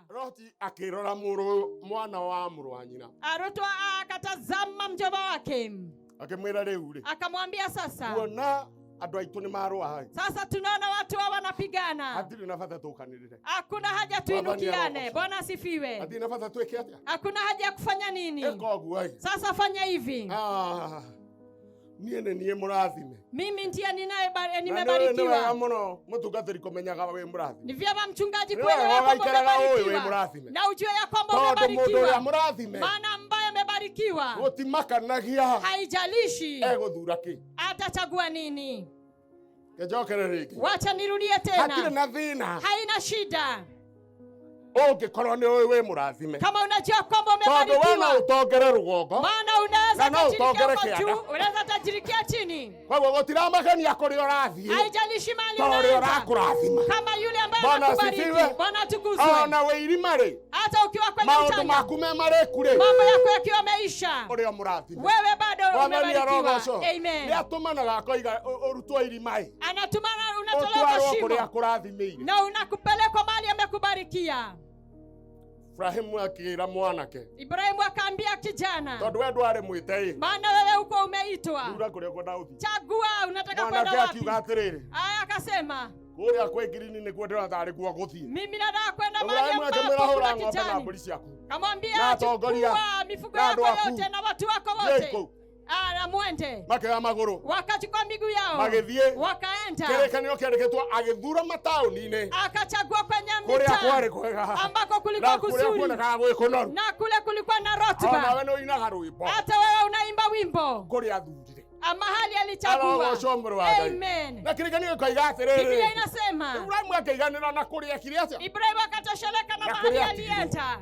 Loti akĩrora mũrũ mwana wa mũrũ wa nyina. Rutu akatazama mjomba wake. Akĩmwĩra rĩu rĩ. Akamwambia sasa. Kuona andũ aitũ nĩ marũa. Sasa tunaona watu hao wanapigana. Hatirĩ na bata tũkanĩrĩre. Hakuna haja tuinukiane. Bwana asifiwe. Hatirĩ na bata twĩke atĩa? Hakuna haja ya kufanya nini? Ĩka ũguo ĩ. Sasa fanya hivi. Ah. Niĩ nĩ niĩ mũrathime. Mimi ndiye ninaye Na nĩ wega nimebarikiwa. mũno mũtungatĩri kũmenyaga wĩ mũrathime. Ni vyema mchungaji Ni kuelewa wega kwamba ũgaikaraga ũĩ wĩ umebarikiwa. mũrathime. Na ujue ya kwamba Tondũ mũndũ ũrĩa umebarikiwa. mũrathime Maana ambaye amebarikiwa gũtimakanagia haijalishi egũthura kĩ. atachagua nini. Kĩnjokere rĩngĩ. Wacha nirudie Hatirĩ tena. na thĩna Haina shida ũngĩkorwo nĩ ũĩ wĩ mũrathime. kama unajua kwamba Tondũ we no umebarikiwa, ũtongere rũgongo maana unaweza Na no tajirikia utongere huko kĩanda. juu, unaweza tajirikia chini, Koguo gũtiramakania kũrĩa ũrathiĩ haijalishi mahali ta ũrĩa unaenda, ũrakũrathima. kama yule ambaye Bwana anakubariki. asifiwe. Bwana atukuzwe. Ona wĩ irima rĩ, Hata ukiwa kwenye maũndũ mchanga, maku me marĩku rĩ, mambo yako yakiwa yameisha, ũrĩa mũrathime. wewe bado Mwathani umebarikiwa. arogocwo. Amen. Nĩ atũmanaga akoiga ũrutwo irima ĩ, Anatumana, unatolewa kwa ũtwarwo kũrĩa shimo kũrathimĩire. na unakupelekwa mahali amekubarikia. Ibrahimu akĩra mwanake, Ibrahimu akaambia kijana, tondũ we ndwarĩ mwĩte ĩ, maana wewe huko umeitwa, thura kũrĩa ũkwenda gũthiĩ. chagua unataka kwenda Mwanake wapi. akiuga atĩrĩrĩ, Aya, akasema kũrĩa kwĩ ngirini nĩkuo ndĩrona tarĩ kuo gũthiĩ. mimi nataka kwenda mahali Ibrahimu akĩmwĩra ambapo hũra kuna ng'ombe na kijani. mbũri ciaku. Na Kamwambia atongoria, chukua mifugo na andũ yako aku. yote na watu wako Thiĩi wote, kũu. Ah, na mwende. Makĩoya magũrũ Wakachukua miguu yao magĩthiĩ. wakaenda, Kĩrĩkanĩro kĩandĩkĩtwo agĩthura mataũni-inĩ akachagua kwenye kũrĩa mitaa kwarĩ kwega ambako kulikuwa na kũrĩa kuzuri kuonekaga gwĩ kũnoru. na kule kulikuwa na Ona rotuba. we nĩ ũinaga rwĩmbo Hata wewe unaimba wimbo kũrĩa athurire. Ah, mahali alichagua. Arogocwo mũrũ wa Ngai. Amen. Na kĩrĩkanĩro gĩkoiga atĩrĩrĩ, Biblia inasema Ibrahimu akĩiganĩra na kũrĩa ekire atĩa? Ibrahimu akatosheleka na Na mahali kũrĩa alienda.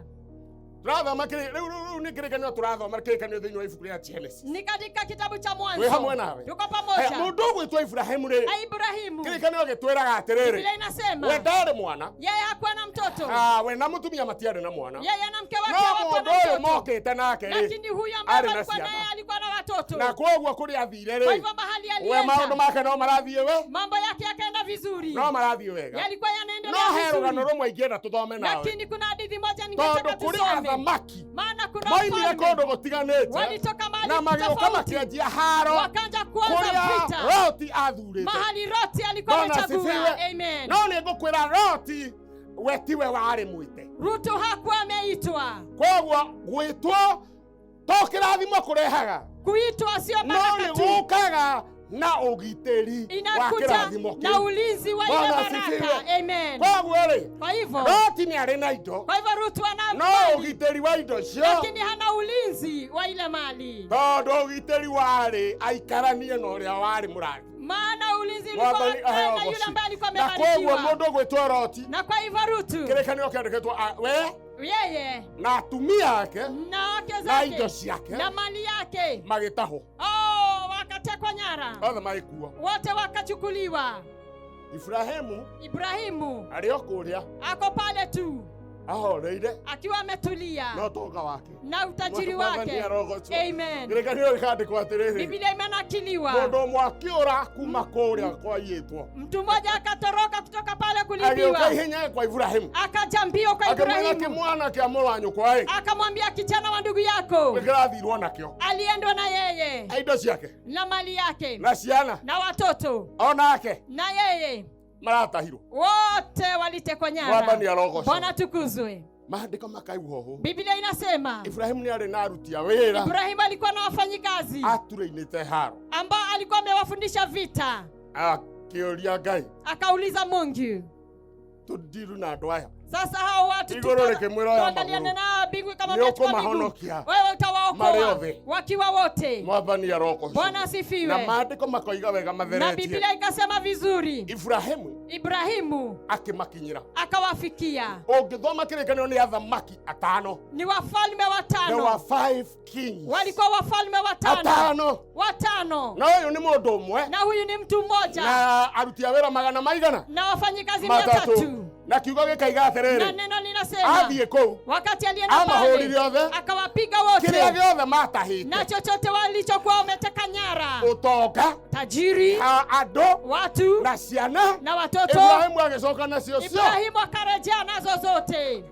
Tũrathoma rĩu rĩu nĩ kĩrĩkanĩro tũrathoma kĩrĩkanĩro thĩinĩ wa ibuku rĩa Genesis. Ni katika kitabu cha Wĩ Mwanzo. hamwe nawe. Tuko He, pamoja. mũndũ ũgwĩtwo Ibrahimu rĩ, Na Ibrahimu. kĩrĩkanĩro gĩtwĩraga atĩrĩrĩ, Biblia inasema we ndarĩ mwana, yeye hakuwa na mtoto. Ah, we na mũtumia matiarĩ na mwana. Yeye na mke wake No hawakuwa mũndũ na ũyũ mtoto. mokĩte nake rĩ, Lakini huyu ambaye arĩ na alikuwa ciana. naye alikuwa na watoto. Na koguo kũrĩa athire Kwa rĩ, hivyo mahali we maũndũ alienda make no marathiĩ we, mambo yake yakaenda vizuri. no marathiĩ wega. Yalikuwa No yanaendelea he rũgano vizuri. rũmwe ingĩenda tũthome nawe. Lakini kuna hadithi moja ningetaka Tondũ kũrĩ tusome. athamaki Maana kuna moimire wafalme kũndũ gũtiganĩte walitoka na mahali magĩũka tofauti makĩanjia haro wakaanza kuanza kũrĩa vita Loti athurĩte. mahali Loti alikuwa Bwana amechagua. asifiwe. Amen. No nĩ ngũkwĩra Loti we tiwe warĩ mwĩte. Rutu hakuwa ameitwa. Koguo gwĩtwo to kĩrathimo kũrehaga Kuitwa sio no nĩ baraka tu, gũkaga na ũgitĩri wa inakuja kĩrathimo na kĩu. ulinzi wa ile Bwana baraka. asifiwe. Amen. Koguo rĩ, Kwa hivyo Loti nĩ arĩ na indo kwa hivyo Rutu ana no mali, ũgitĩri wa indo icio lakini hana ulinzi wa ile mali, tondũ ũgitĩri warĩ aikaranie na ũrĩa warĩ mũrathi. maana ulinzi ulikuwa Mwathani aheo na yule ũgoci. ambaye alikuwa Na koguo amebarikiwa. mũndũ ũgwĩtwo Loti Na kwa hivyo Rutu kĩrĩkanĩro kĩandĩkĩtwo we yeye na atumia ake na wake na indo zake ciake na mali yake, magĩtahwo oh, wakatekwa nyara, othe magĩkua. wote wakachukuliwa. Ibrahimu Ibrahimu arĩ o kũrĩa ako pale tu ahoreire akiwa ametulia na ũtonga wake. na utajiri Mwathani wake. arogocwo. Amen. Kĩrĩkanĩro gĩkandĩkwo atĩrĩrĩ, Biblia imenakiliwa, mũndũ ũmwe akĩũra kuma kũrĩa kwaiyĩtwo mtu mmoja akatoroka kutoka pale agĩũka kulibiwa, ihenya kwa Ibrahimu akaja mbio kwa akĩmwĩra Ibrahimu, kĩmwana kĩa mũrũ wa nyũkwa ĩ akamwambia kijana wa ndugu yako nĩkĩrathirwo nakĩo aliendwa na yeye indo ciake na mali yake na ciana na watoto onake na yeye maratahirwo. wote walitekwa nyara. Mwathani arogocwo. Bwana tukuzwe. Maandĩko makaigua ũũ, Biblia inasema Ibrahimu nĩ arĩ na aruti a wĩra Ibrahimu alikuwa na wafanyikazi aturĩinĩte haro ambao alikuwa amewafundisha vita. akĩũria Ngai Akauliza Mungu, tũndiru na andũ aya sasa hao watu Igũrũ rĩkĩmwĩra oya tuangaliane magũrũ. nao mbingu Nĩ ikamwambia chukua miguu, ũkũmahonokia wewe marĩ utawaokoa othe. wakiwa wote. Mwathani arogocwo. Bwana Na asifiwe. maandĩko makoiga wega Na matheretie Biblia ikasema vizuri, Ibrahimu Ibrahimu akĩmakinyĩra. akawafikia. Ũngĩthoma kĩrĩkanĩro nĩ athamaki atano. Ni wafalme There watano, were 5 kings. walikuwa wafalme watano, Atano. watano, Na ũyũ nĩ mũndũ ũmwe na huyu ni mtu mmoja na aruti a wĩra magana maigana na wafanyikazi mia matatũ. tatu Na kiugo gĩkaiga na atĩrĩrĩ, neno linasema athiĩ kũu wakati alienda pale amahũrire othe akawapiga kĩrĩa wote gĩothe matahĩte na chochote walichokuwa wameteka nyara, ũtonga tajiri, andũ watu na ciana. na watoto. Ibrahimu agĩcoka nacio cio. Ibrahimu akarejea nazo zote.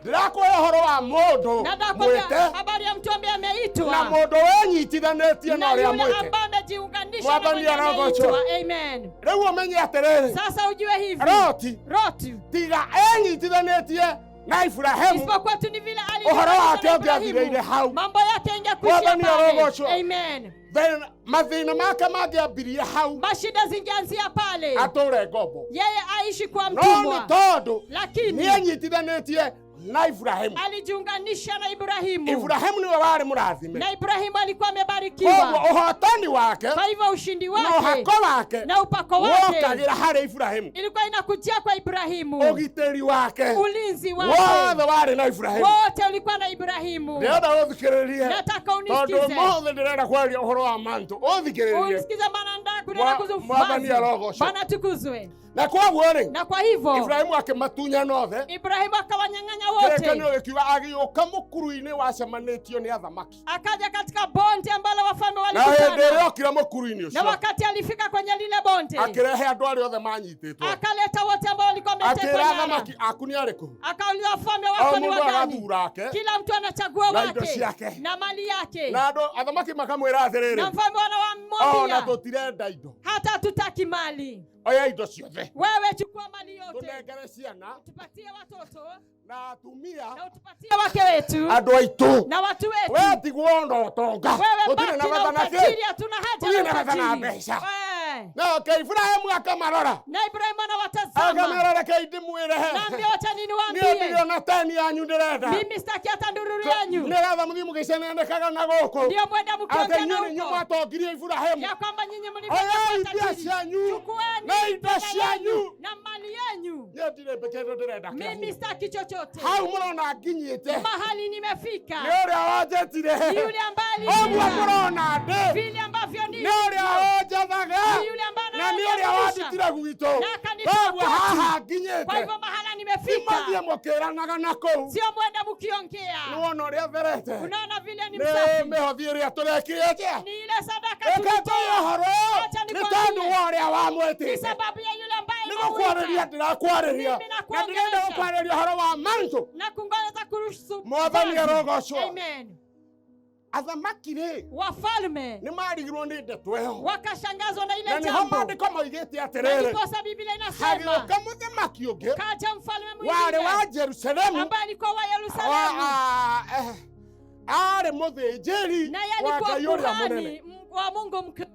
Ndĩrakũhe ũhoro wa mũndũ Na nakwambia mwĩte habari ya mtu ambaye na ameitwa mũndũ wenyitithanĩtie na na ũrĩa yule mwĩte. ambaye amejiunganisha na Mwathani mwenye arogocwo. ameitwa. Amen. Rĩu ũmenye atĩrĩrĩ, Sasa ujue hivi, Loti Loti tiga enyitithanĩtie na Iburahĩmu, isipokuwa tu ni vile ũhoro wake alijiunganisha na ũngĩathirĩire Ibrahimu, hau. mambo yake ingekuishia Mwathani pale. arogocwo. Amen. Then mathĩna make mangĩambirie hau, Mashida zingeanzia pale, atũre ngombo. yeye aishi kwa No nĩ mtumwa, tondũ lakini nĩenyitithanĩtie na Iburahĩmu. alijiunganisha na Ibrahimu, Iburahĩmu nĩwe warĩ mũrathime. na Ibrahimu alikuwa Koguo amebarikiwa. ũhotani wake Kwa hivyo ushindi na wake ũhako wake na upako wake wokagĩra harĩ Iburahĩmu. ilikuwa inakujia kwa Ibrahimu, Ũgitĩri wake ulinzi wake wothe warĩ na Iburahĩmu. wote ulikuwa na Ibrahimu. Ndĩrenda ũthikĩrĩrie Nataka tondũ unisikize, ũmũthĩ ndĩrenda kwaria ũhoro wa mantũ. Ũthikĩrĩrie. unisikize, maana nataka kunena kuhusu Mwathani vazi. arogocwo. Bwana tukuzwe. Na koguo rĩ, Na kwa hivyo Iburahĩmu akĩmatunyana othe. Ibrahimu akawanyang'anya wote, Kĩrĩkanĩro gĩkiuga agĩũka mũkuru-inĩ wacemanĩtio nĩ athamaki. akaja katika bonde ambalo wafalme Na hĩndĩ walikutana, ĩrĩa okire mũkuru-inĩ na ũcio, wakati alifika kwenye lile bonde akĩrehe andũ arĩa othe manyitĩtwo. akaleta wote ambao walikuwa wametekwa Akĩra nyara. athamaki aku nĩ arĩkũ? Akauliza wafalme O wako ni mũndũ wagani? agathura ake Kila mtu anachagua na indo wake ciake. na mali yake, Na andũ athamaki makamwĩra atĩrĩrĩ, na mfalme ona wanamwambia tũtirenda indo, hata hatutaki mali, oya indo ciothe, wewe chukua mali yote, tũnengere ciana tupatie watoto na atumia na utupatie wake wetu andũ aitũ. na watu We wetu. tigwo na ũtonga, Wewe tũtirĩ baki na na bata na kĩ. utajiri, hatuna haja Tũtirĩ na na bata na utajiri. mbeca. Eh. Nake Iburahĩmu akamarora, Na Ibrahimu anawatazama, akamera reke ndĩmwĩre, naambia wacha nini niĩ waambie, ndirĩ teni yanyu ndĩrenda, mimi sitaki hata ndururu yanyu, nĩgetha mũthiĩ mũgĩcenenekaga na gũkũ ndio mwenda atĩ mkiongea inyuĩ na nĩ inyuĩ huko mwatongirie Iburahĩmu. ya kwamba nyinyi mlifanya Oyai kuwa mbia tajiri. cianyu Chukueni na indo fedha cianyu. yenu na mali yenyu, Niĩ ndirĩ kĩndũ ndĩrenda mimi kĩanyu. sitaki chochote. Hau mũrona nginyĩte Mahali nimefika nĩ ũrĩa wanjĩtire, ni yule ambaye ũguo aliniita, mũrona ndĩ vile ambavyo nĩ nilivyo, ũrĩa ũnjathaga ni yule ambaye na nĩ ũrĩa ananiamrisha. wandutire gwitũ. Na akanitoa Koguo kwetu. haha Kwa nginyĩte hivyo mahala ti nimefika, mathiĩ mũkĩranaga na kũu. sio mwenda mkiongea. Nĩwona ũrĩa therete, Unaona vile ni nĩ msafi, mĩhothi ĩrĩa tũrekire atĩa. ni ile sadaka Reke ngwĩre tulitoa, ũhoro Acha nĩ nikwambie. tondũ wa ũrĩa ni wamwĩtĩte. sababu ya yule ambaye Nĩ gũkwarĩria amemuita ndĩrakwarĩria Mimi na nakuongelesha. ndĩrenda gũkwarĩria ũhoro wa mantũ. na kungoja kuruhusu Mwathani vazi. arogocwo. Amen. Athamaki rĩ Wafalme nĩ marigirwo nĩ ndeto ĩyo, wakashangazwa na na ile nĩho jambo, maandĩko moigĩte na atĩrĩrĩ, ndiposa Biblia inasema hagĩũka mũthamaki ũngĩ kaja mfalme warĩ wa mwingine Jerusalemu, ambaye alikuwa wa Yerusalemu, arĩ mũthĩnjĩri naye wa alikuwa Ngai ũrĩa mũnene. kuhani wa Mungu mkuu.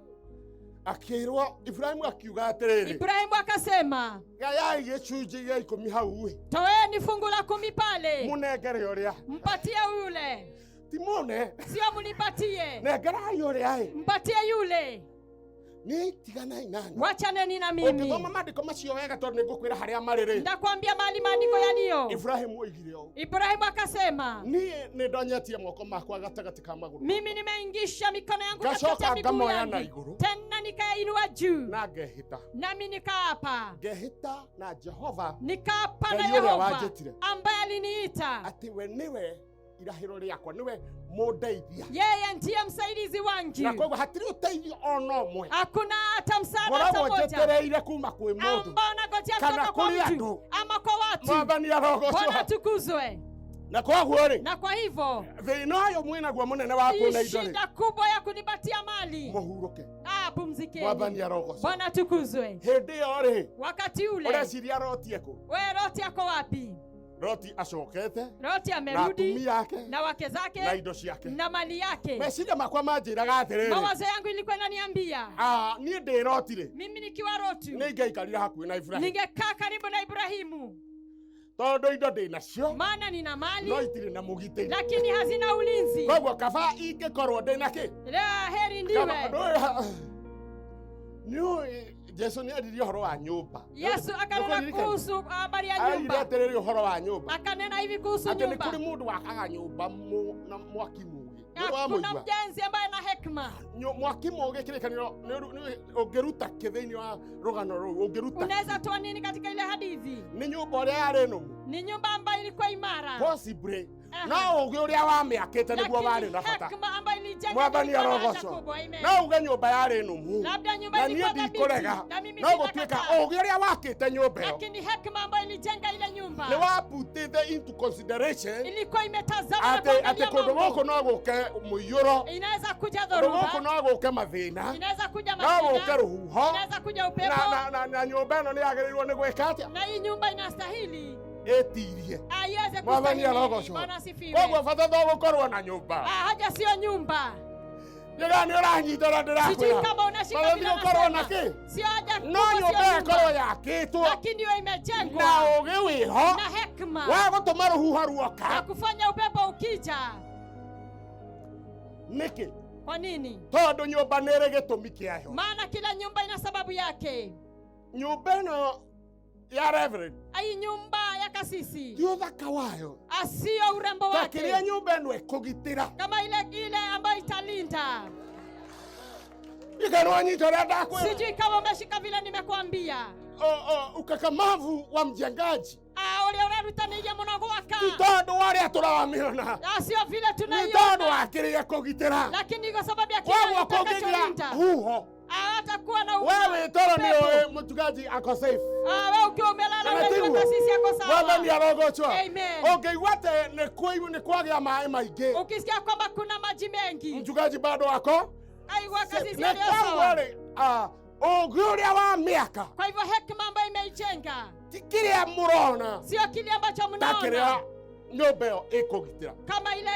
Akĩrwo Iburahĩmu akiuga atĩrĩrĩ, Ibrahimu akasema, gayai gĩcunjĩ gĩa ikũmi hau ĩ, toeni fungu la 10 pale, mũnengere ũrĩa, mpatie yule, ti mũne, sio mnipatie, nengerai ũrĩa ĩ, mpatie yule, niĩ tiganai nani. wachaneni na mimi. Ũngĩthoma maandĩko macio wega tondũ nĩ ngũkwĩra harĩa marĩ rĩ, Ndakwambia mahali maandiko yaliyo. Iburahĩmu oigire ũũ, Ibrahimu akasema, niĩ nĩ ndonyetie moko makwa gatagatĩ ka magũrũ mimi nimeingisha mikono yangu Ngacoka katikati ya miguu ngamoya na yangu, igũrũ. tena nikayainua juu, na ngehĩta, nami nikaapa, ngehĩta na Jehova nikaapa na Ngai ũrĩa Yehova wanjĩtire. ambaye aliniita, atĩ we nĩwe irahĩro rĩakwa, nĩwe mũndeithia, yeye ndiye msaidizi na wangu, koguo hatirĩ ũteithio ona ũmwe hakuna hata msaada hata ngoragwo moja njetereire kuma kwĩ mũndũ ambao nagojea Kana kutoka kwa kũrĩ mtu andũ. ama kwa watu. Mwathani Bwana arogocwo. atukuzwe. Na koguo rĩ, Na kwa hivyo thĩna ũyũ mwĩnaguo mũnene wa hii kũna indo rĩ, shida kubwa ya kunipatia mali, mũhurũke. ah, pumzikeni. Mwathani arogocwo. Bwana atukuzwe. Hĩndĩ ĩyo rĩ, Wakati ule ũreciria Loti ekũ? we Loti ako wapi? Loti acokete Loti na amerudi atumia ake na wake na zake indo ciake. na mali yake. Meciria makwa manjĩraga atĩrĩrĩ, Mawazo yangu ilikuwa inaniambia niĩ ndĩ Loti rĩ, mimi nikiwa Loti nĩ ingĩaikarire hakuhĩ na Iburahĩmu, ningekaa karibu na Ibrahimu, tondũ indo ndĩ nacio maana nina mali no itirĩ na mũgitĩri. lakini hazina ulinzi. Koguo kaba ingĩkorwo ndĩ na kĩ? La, heri Kaba- ndiwe. Nĩũĩ Jesu nĩ aririe ũhoro wa nyũmba. Yesu akanena Nĩũkũririkana? kuhusu habari ya Aririe nyumba, atĩrĩrĩ ũhoro wa nyũmba, akanena hivi kuhusu atĩ nĩ nyumba. kũrĩ mũndũ wakaga nyũmba na mwaki mũũgĩ. Nĩ Hakuna wamũigua? mjenzi ambaye ana hekima. Mwaki mũũgĩ kĩrĩkanĩro ũngĩruta kĩ thĩinĩ wa rũgano rũu, ũngĩruta Unaweza toa nini katika ile hadithi? nĩ nyũmba ũrĩa yarĩ nũmu, Ni nyumba ambayo ilikuwa imara, possibly Aha. no ũũgĩ ũrĩa wamĩakĩte nĩguo warĩ lakini na bata. hekima ambayo ilijenga kujenga Mwathani ilikuwa na haja arogocwo. kubwa. Amen. No uge nyũmba yarĩ nũmu, Labda nyumba na niĩ ilikuwa dhabiti, ndikũrega, na mimi no gũtuĩka sitakataa. ũgĩ ũrĩa wakĩte nyũmba ĩyo Lakini hekima ambayo ilijenga ile nyumba nĩ waputĩte into consideration ilikuwa imetazama na atĩ atĩ kuangalia kũndũ mambo. gũkũ no gũke mũiyũro, Inaweza kuja kũndũ gũkũ dhoruba, no gũke mathĩna, inaweza kuja no gũke mashida, rũhuho, inaweza kuja na, upepo, na, na, na nyũmba ĩno nĩ yagĩrĩirwo nĩ gwĩka atĩa? na hii nyumba inastahili Ĩtirie. aiweze Mwathani kustahimili. arogocwo. Bwana asifiwe. Koguo bata to gũkorwo na nyũmba. Haja siyo nyumba. Nĩga nĩ ũranyita ũrĩa Sijui ndĩrakwĩra. kama unashika Bata vile ti gũkorwo na nasema. kĩ? Sio haja No kubwa, nyũmba sio nyumba, ĩkorwo yakĩtwo lakini hiyo imejengwa na ũgĩ wĩho na hekima wa gũtũma rũhuho na ruoka. kufanya upepo ukija. Nĩkĩ? Kwa nini? Tondũ nyũmba nĩ ĩrĩ gĩtũmi kĩayo. Maana kila nyumba ina sababu yake. Nyũmba ĩno ya Reverend Hii nyumba ya kasisi ti ũthaka wayo asiyo urembo ta kĩrĩa wake, nyũmba ĩno ĩkũgitĩra. kama ile ile ambayo italinda. Ikanwa nyita ũrĩa ndakwĩra. Sijui kama umeshika vile nimekuambia. Ukakamavu wa mjengaji Ũrĩa ũrerutanĩirie mũno gwaka ti tondũ wa ũrĩa tũramĩona, sio vile nĩ tondũ tunaiona, wa kĩrĩa ĩkũgitĩra. lakini kwa sababu ya kile Koguo kũngĩgĩa itakacholinda. huho, Hatakuwa na we wĩ toro nĩ upepo. ũĩ mũchungaji ako safe. Wewe ukiwa umelala Na unajua tiguo? kasisi yako sawa. Mwathani arogocwo. Amen. Ũngĩigua atĩ nĩ kwagĩa maĩ maingĩ, Ukisikia kwamba kuna maji mengi, mchungaji bado ako aigua kasisi nĩ aliyo koguo sawa. rĩ, ũgĩ ũrĩa wa mĩaka Kwa hivyo hekima ambayo imeijenga ti kĩrĩa mũrona sio kile ambacho ta mnaona, kĩrĩa nyũmba ĩyo ĩkũgitĩra. kama ile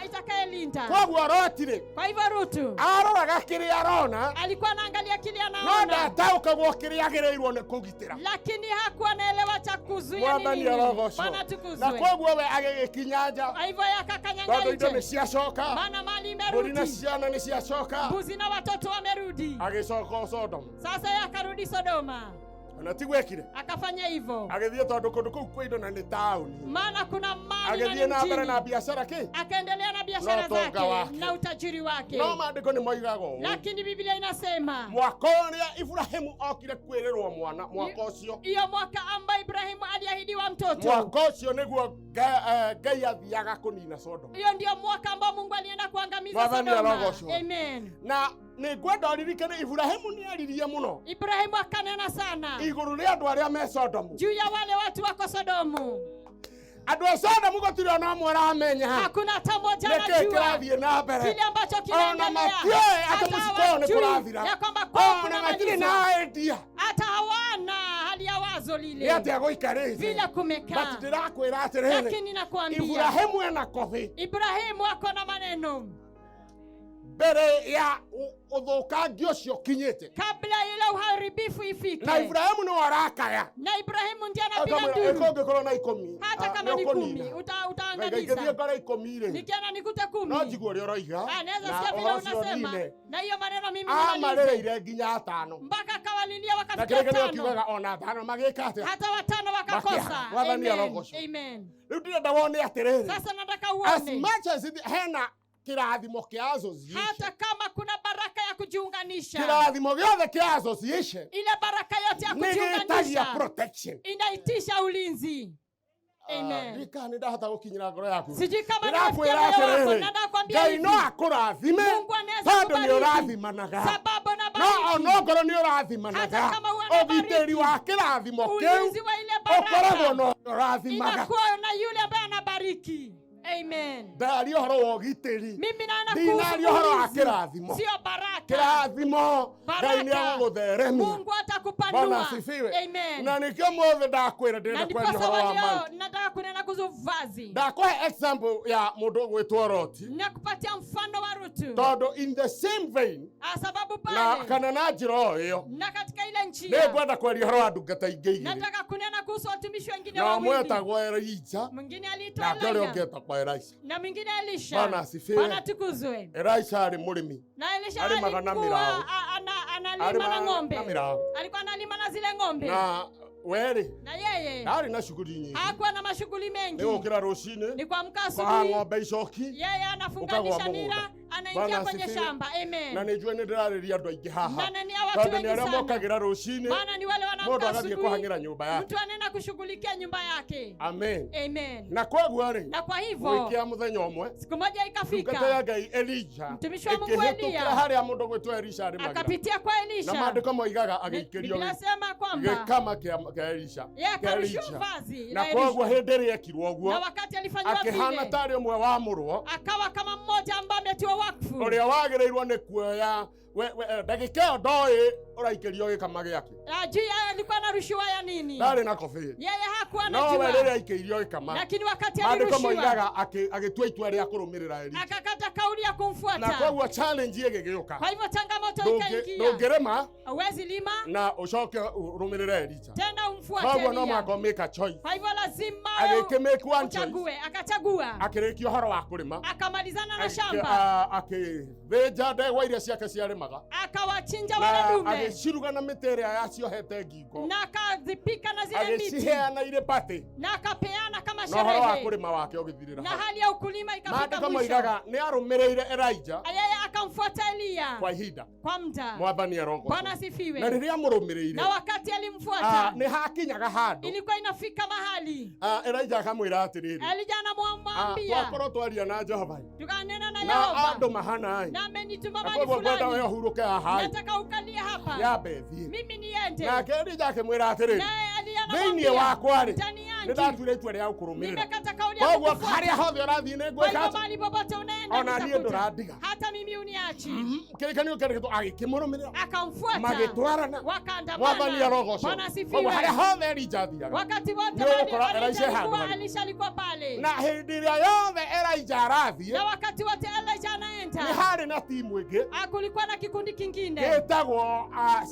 itakayelinda. Koguo Loti rĩ, Kwa hivyo Rutu aroraga kĩrĩa arona, alikuwa anaangalia kile no anaona, ndataũkagwo kĩrĩa agĩrĩirwo nĩ kũgitĩra. lakini hakuwa anaelewa cha kuzuia ni Mwathani nini. arogocwo. Bwana Na tukuzwe. koguo we agĩgĩkinya nja, Kwa hivyo yeye akakanyanga tondũ indo nĩ nje, ciacoka, maana mali mbũri na imerudi, ciana nĩ ciacoka, mbuzi na watoto wamerudi. agĩcoka Sodomu. Sasa yeye akarudi Sodoma, Ona tiguo ekire, akafanya hivyo, agĩthiĩ tondũ kũndũ kũu kwĩ indo na nĩ taũni, maana kuna mali na agĩthiĩ ni na mbere na mjini. biacara kĩ, Akaendelea na biashara Na utonga zake wake. na utajiri wake, no maandĩko nĩ moigaga ũũ, lakini Biblia inasema mwaka ũrĩa Iburahĩmu okire kwĩrĩrwo mwana, mwaka ũcio, hiyo mwaka ambayo Ibrahimu aliahidiwa mtoto, mwaka ũcio nĩguo Ngai athiaga kũnina Sodomu. hiyo ndio mwaka ambao Mungu alienda kuangamiza Mwathani Sodoma. arogocwo. Amen. Na nĩ ngwenda ũririkane Iburahĩmu nĩ aririe mũno Ibrahimu akanena sana igũrũ rĩa andũ arĩa me Sodomu. juu ya wale watu wako Sodomu. Andũ a Sodomu gũtirĩ ona ũmwe ũramenya Hakuna hata mmoja nĩkĩ anajua kĩrathiĩ na mbere, kile ambacho ona kinaendelea, matiũĩ atĩ hata mũciĩ kwao nĩ hawajui kũrathira, ya kwamba kwao ona matirĩ kunamalizwa, na idea hata hawana hali ya wazo nĩ lile atĩa gũikarĩte. vile But kumekaa. ndĩrakwĩra atĩrĩrĩ, Lakini nakwambia Iburahĩmu ena kobi Ibrahimu ako na maneno mbere ya ũthũkangi ũcio ũkinyĩte, kabla ile uharibifu ifike, na Iburahĩmu nĩwe arakaya, na Ibrahimu ndiye anapiga akamwĩra nduru, ĩkũngĩkorwo na ikũmi, hata kama ni 10 utaangamizangĩthiĩ utaangamiza. ngore 10 rĩ, Nikienda nikute no 10, njigue ũrĩa ũroiga, naweza na sikia vile ũhoro ũcio unasema, nine. na hiyo maneno mimi nimalize. Amarĩrĩire nginya 5, Mpaka akawalilia na wakafikia kĩrĩkanĩro 5, kiugaga ona 5 magĩka atĩa? hata 5 wakakosa. Makiaga. Mwathani Amen. arogocwo. Amen. Rĩu ndĩrenda wone atĩrĩrĩ, Sasa nataka as uone much as hena kĩrathimo kĩa association, hata kama kuna baraka ya kujiunganisha, kĩrathimo gĩothe kĩa association ile baraka yote ya nĩ gĩtagia kujiunganisha protection. inaitisha ulinzi. Amen. Ndika nĩ ndahota gũkinyĩra ngoro yaku. Sijui kama Ndĩrakwĩra nimefikia moyo wako, atĩrĩrĩ, na nakwambia Ngai hivi, no akũrathime Mungu anaweza tondũ nĩ kubariki ũrathimanaga, sababu na no bariki onokorwo nĩ ũrathimanaga, Hata kama huwa ũgitĩri wa kĩrathimo kĩu ulinzi wa ile ũkoragwo baraka na ũrĩa ũrathimaga. inakuwa na yule ambaye anabariki. Amen. Ndaria ũhoro wa ũgitĩri, Mimi naona ndinaria ũhoro wa kuhusu ulinzi, kĩrathimo. sio baraka. Kĩrathimo Ngai nĩ Baraka. agũgũtheremia. Mungu Bwana atakupanua. asifiwe. Amen. Na nĩkĩo mũthĩ ndakwĩra Na ndĩrenda kwaria ndiposa ũhoro wa wa leo mantle. nataka kunena kuhusu vazi. Ndakũhe example ya mũndũ ũgwĩtwo Loti, Nakupatia mfano wa Rutu, tondũ in the same vein sababu na pale kana na njĩra o ĩyo na katika ile nĩ njia ngwenda kwaria ũhoro wa ndungata ingĩ igĩrĩ, nataka kunena kuhusu watumishi wengine na ũmwe wawili. etagwo Elija Mwingine aliitwa nake ũrĩa Elia ũngĩ etagwo Elisha. na mwingine Elisha. Bwana asifiwe. Bwana tukuzwe. Elisha arĩ mũrĩmi, Na Elisha Alimaga na alikuwa mĩraũ. analima Alimaga na ng'ombe, na mĩraũ. alikuwa analima na zile ng'ombe, Na werĩ na yeye ndarĩ na shughuli nyingĩ, hakuwa na mashughuli mengi, nĩ gũkĩra rũcinĩ ni kuamka kũhaha asubuhi, ng'ombe icoki, yeye anafunganisha Ukagwa nira, mũgũnda. anaingia Bwana kwenye asifiwe. shamba. Amen. Na nĩ njũĩ nĩ ndĩrarĩria andũ aingĩ haha, Na nani ya watu tondũ wengi nĩ arĩa sana. mokagĩra rũcinĩ, Maana ni wale mũndũ wanaamka agathiĩ asubuhi, kũhang'ĩra nyũmba yake. mtu anaenda na kushughulikia nyumba yake. Amen. Amen. Na koguo rĩ, Na kwa hivyo gwĩkia mũthenya ũmwe, siku moja ndungata ikafika, ya Ngai Elija Mtumishi wa Mungu ĩkĩhĩtũkĩra Eliya harĩa mũndũ gwĩtwo Elisha arĩmagĩra. Akapitia kwa Na Elisha. maandĩko moigaga agĩikĩrio Biblia inasema kwamba gĩkama kĩa Elisha. Yeye Kĩa akarushiwa Elija. vazi Na la koguo Elisha. hĩndĩ ĩrĩa ekirwo ũguo, Na wakati alifanywa akĩhana vile, tarĩ ũmwe wa mũrwo akawa kama mmoja ambaye ametiwa wakfu, ũrĩa wagĩrĩirwo nĩ kuoya ndagĩka ĩyo ndoĩ ũraikĩrio gĩkama gĩake. Ajui alikuwa anarushiwa ya nini. Ndarĩ na kobĩ. Yeye hakuwa No we rĩrĩa anajua, aikĩirio gĩkama, lakini wakati maandĩko alirushiwa moigaga agĩtua itua rĩa kũrũmĩrĩra Elija. Akakata kauli ya Na kumfuata. koguo challenge ĩgĩgĩũka. Kwa hivyo changamoto ikaingia. Ndũngĩrĩma Huwezi lima na ũcoke ũrũmĩrĩre Elija. tena umfuate Koguo no Eliya. mũhaka make a choice. Kwa hivyo lazima Agĩkĩ make one choice. uchague. Akachagua. Akĩrĩkia ũhoro wa kũrĩma. Akamalizana na shamba. Akĩthĩnja ndegwa iria ciake ciarĩmaga. Akawachinja Na wale dume. agĩciruga na mĩtĩ ĩrĩa yaciohete ngingo. Na akazipika na zile miti. Agĩciheana irĩ patĩ. Na akapeana kama Na ũhoro wa sherehe. kũrĩma wake ũgĩthirĩra Na hau. hali ya ukulima ikafika Maandĩko mwisho. moigaga nĩ arũmĩrĩire Elijah Yeye akamfuata Eliya kwa ihinda. kwa muda. Mwathani arogocwo. Bwana asifiwe. Na rĩrĩa amũrũmĩrĩire, Na wakati alimfuata, nĩ hakinyaga handũ, ilikuwa inafika mahali Elijah akamwĩra atĩrĩrĩ, Elijah anamwambia, twakorwo twaria na Jehova tukanena na na Yehova andũ mahana na amenituma na mahali koguo ngwenda fulani, we ũhurũke haha nataka ukalie hapa, yambe thiĩ. mimi niende. Nake Elijah akĩmwĩra atĩrĩrĩ, Naye Eliya thĩinĩ anamwambia, wakwa rĩ, ndani nĩ yangu ndatuire itua rĩa gũkũrũmĩrĩra. nimekata kauli ya Koguo kukufuata. harĩa hothe ũrathiĩ nĩ Kwa ngwĩka hivyo atĩa? mahali popote unaenda Ona niĩ nitakuja. ndũrandiga. Hata mimi uniachi. Kĩrĩkanĩro kĩandĩkĩtwo agĩkĩmũrũmĩrĩra, Akamfuata, magĩtwarana. Mwathani wakaandamana. arogocwo. Bwana Koguo asifiwe. harĩa hothe Elija athiaga, Wakati wote nĩ ũgũkora mahali Elisha Elisha handũ alikuwa, harĩ. Elisha alikuwa pale. Na hĩndĩ ĩrĩa yothe Elija arathiĩ, Na wakati wote Elisha anaenda, nĩ harĩ na timu ĩngĩ kulikuwa na kikundi kingine, gĩtagwo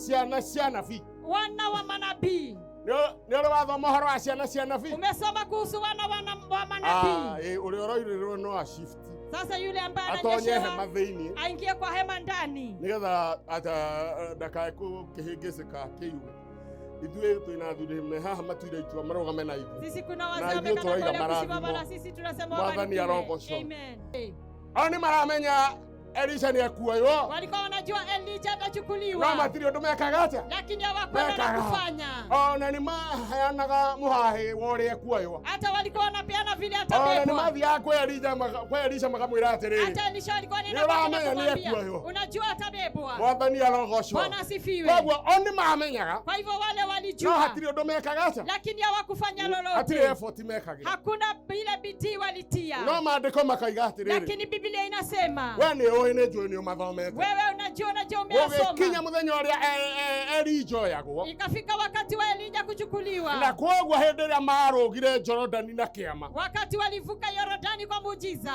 ciana cia nabii. Wana wa manabii. Nĩ ũrĩ wathoma ũhoro wa ciana cia nabii? Umesoma kuhusu wana wa manabii? Ũrĩa ũroirĩrwo no a shift. Sasa yule ambaye Atonye ananyeshewa hema thĩinĩ aingie kwa hema ndani, nĩgetha ndakae kũhĩngĩcĩka kĩigue. Ithuĩ twĩna athuri me haha matuire itua marũgame na ithuĩ. Sisi kuna Na wazee ithuĩ wamekata tũraiga kauli ya kusimama marathimo. na sisi tunasema Mwathani wabarikiwe. arogocwo. Amen. O nĩ maramenya Elisha nĩ ekuoywo, Walikuwa wanajua Elijah no atachukuliwa, matirĩ ũndũ mekaga atĩa? lakini hawakwenda na Mekaga. kufanya. Ona nĩ maheanaga mũhahĩ wa ũrĩa ekuoywo. Hata walikuwa wanapeana vile Ona nĩ atabebwa. mathiaga kwĩ Elisha makamwĩra atĩrĩrĩ, Hata Elisha alikuwa anaenda Nĩ kwake na ũramenya nĩ kumwambia, ekuoywo. unajua atabebwa. Mwathani arogocwo. Bwana asifiwe. Koguo o nĩ mamenyaga, Kwa hivyo wale no walijua, hatirĩ ũndũ mekaga atĩa? lakini hawakufanya Hatirĩ lolote. effort mekagĩra. Hakuna ile bidii walitia. No maandĩko makaiga atĩrĩrĩ, Lakini Biblia inasema, we nĩ ũĩ nĩ njũĩ nĩ ũmathomete. wewe unajua, unajua Gũgĩkinya umeyasoma. mũthenya ũrĩa Elija oyagwo, Ikafika wakati wa Elija kuchukuliwa, na koguo hĩndĩ ĩrĩa marũgire Jorodani na kĩama, wakati walivuka Yorodani kwa muujiza,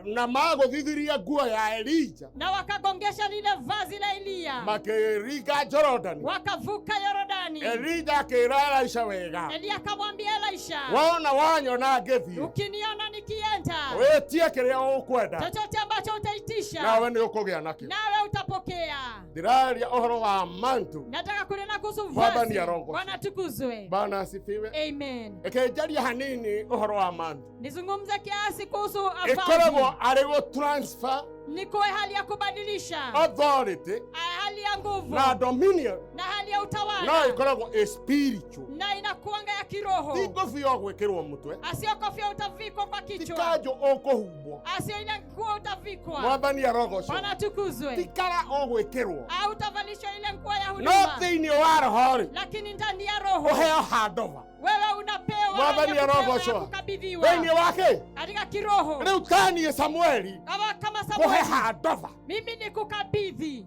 na magũthithirie nguo ya Elija, na wakagongesha lile vazi la Eliya, makĩringa Jorodani, wakavuka Yorodani. Elija akĩra Elisha wega, Eliya akamwambia Elisha, wona wanyona ngĩthiĩ, ukiniona nikienda, wĩtie kĩrĩa ũkwenda, chochote ambacho utaitisha, nawe nĩ ũkũgĩa nakĩo. Nawe utapokea. Ndĩraria ũhoro wa mantu. Nataka kunena kuhusu Mwathani vazi. arogocwo. Bwana tukuzwe. Bwana asifiwe. Amen. Reke njarie hanini ũhoro wa mantu. Nizungumze kiasi kuhusu Ĩkoragwo vazi. arĩ gũ transfer Ni kuwe hali ya kubadilisha authority hali ya nguvu na dominion, na hali ya no utawala, ĩkoragwo ĩ spiritual. na inakuanga ya kiroho. Ti ngũbia ũgwĩkĩrwo mũtwe, Asio kofia utavikwa kwa ti kichwa, kanjũ ũkũhumbwo. asio ile nguo utavikwa. Mwathani arogocwo. Bwana tukuzwe. Ti kara ũgwĩkĩrwo, Au utavalishwa ile nguo ya no huduma, thĩinĩ wa roho rĩ, lakini ndani ya roho ũheo handover. wewe unapewa Mwathani hali ya kupewa arogocwo. ya kukabidhiwa Thĩinĩ wake katika kiroho. rĩu taniĩ Samueli Kama kũhe Samueli, handover, mimi ni kukabidhi.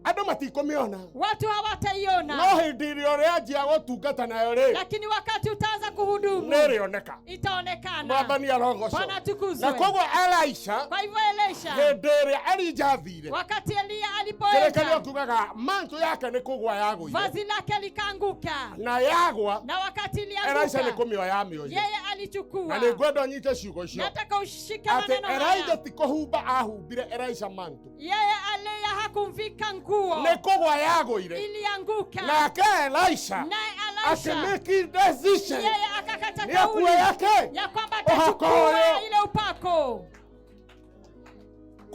Andũ matikũmĩona, Watu hawataiona, no hĩndĩ ĩrĩa ũrĩanjia gũtungata nayo rĩ, lakini wakati utaanza kuhudumu nĩ ĩrĩoneka. itaonekana. Mwathani arogocwo. Bwana tukuzwe. Na koguo Elisha, Kwa hivyo Elisha, hĩndĩ ĩrĩa Elija athire, wakati Eliya kĩrĩkanĩro alipoenda, kiugaga mantu yake nĩ kũgwa yagũire, vazi lake likaanguka, na yagwa na wakati Elisha nĩ ilianguka, kũmĩoya amĩoire. yeye Na alichukua. nĩ ngwenda ũnyite ciugo icio, Nataka ushike atĩ maneno Elija haya. ti kũhumba ahumbire Elisha mantu, Yeye Eliya hakumvika nguo, nĩ kũgwa yagũire. Ilianguka. Nake Elisha Naye Elisha akĩmake decision yeye akakata nĩ kauli akuoya kĩ ya kwamba Ũhako atachukua ũyũ. ile upako.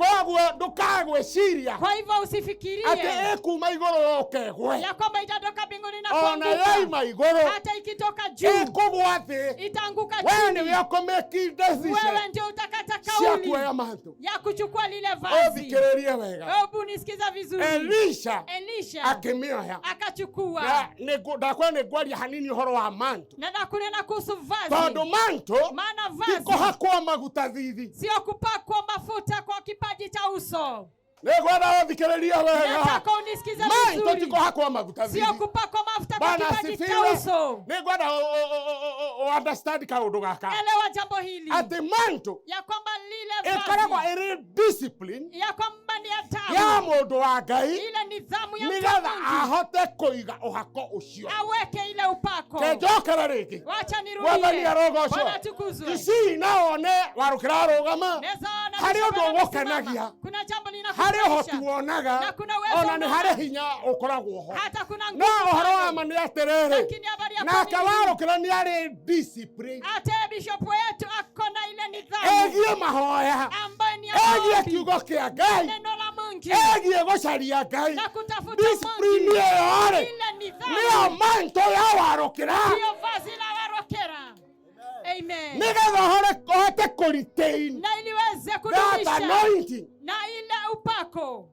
Koguo ndũkagwĩciria Kwa hivyo usifikirie atĩ ĩkuma igũrũ yũke ĩgwe. ya kwamba itatoka mbinguni na Ona kuanguka. yaima igũrũ Hata ikitoka juu ĩkũgwa thĩ. itaanguka We chini. nĩwe ũkũmake decision Wewe ndio utakata cia kauli kuoya manto. ya kuchukua lile vazi. Ũthikĩrĩrie wega. Hebu nisikiza vizuri. Elisha Elisha akĩmĩoya. akachukua. Na ndakwa nĩ ngwaria hanini ũhoro wa manto. Na nakunena kuhusu vazi. Tondũ manto Maana ti vazi kũhakwo maguta thithi. sio kupakwa mafuta kwa kipaji cha uso. Nĩngwenda ũthikĩrĩrie wega. Nataka unisikize Manto ti vizuri. kũhakwo maguta Sio thithi. kupakwa mafuta kwa Bwana kipaji cha asifiwe. uso. Nĩngwenda understand kaũndũ gaka. Elewa jambo hili Atĩ manto ya kwamba lile ĩkoragwo vazi ĩrĩ discipline ya kwamba ni ya adabu, mũndũ wa Ngai ile nidhamu ya mtu wa nĩgetha Mungu ahote kũiga ũhako ũcio. aweke ile upako. Kenjokere rĩngĩ. Wacha Mwathani nirudie. arogocwo. Bwana atukuzwe. Ici no one warũkĩra arũgama. Naweza ona Harĩ bishop ũndũ amesimama. ũgũkenagia. Kuna jambo Harĩ ũhoti linakufurahisha wonaga na kuna uwezo ona nĩ unaona. harĩ hinya ũkoragwo ho. Hata kuna No nguvu ũhoro wa pale. ma nĩ atĩrĩrĩ, Lakini habari ya nake kweli ni warũkĩra nĩ arĩ discipline hata bishop wetu ako na ile nidhamu ĩgiĩ mahoya, ambayo ni ya ĩgiĩ maombi, kiugo kĩa Ngai, neno la Mungu ĩgiĩ gũcaria Ngai. na kutafuta Discipline Mungu. ĩyo rĩ Ile nidhamu nĩyo manto ya warũkĩra ndiyo vazi la warokera. Amen. nĩgetha ũhote kũ retain Na ili uweze that kudumisha anointing. na ile upako.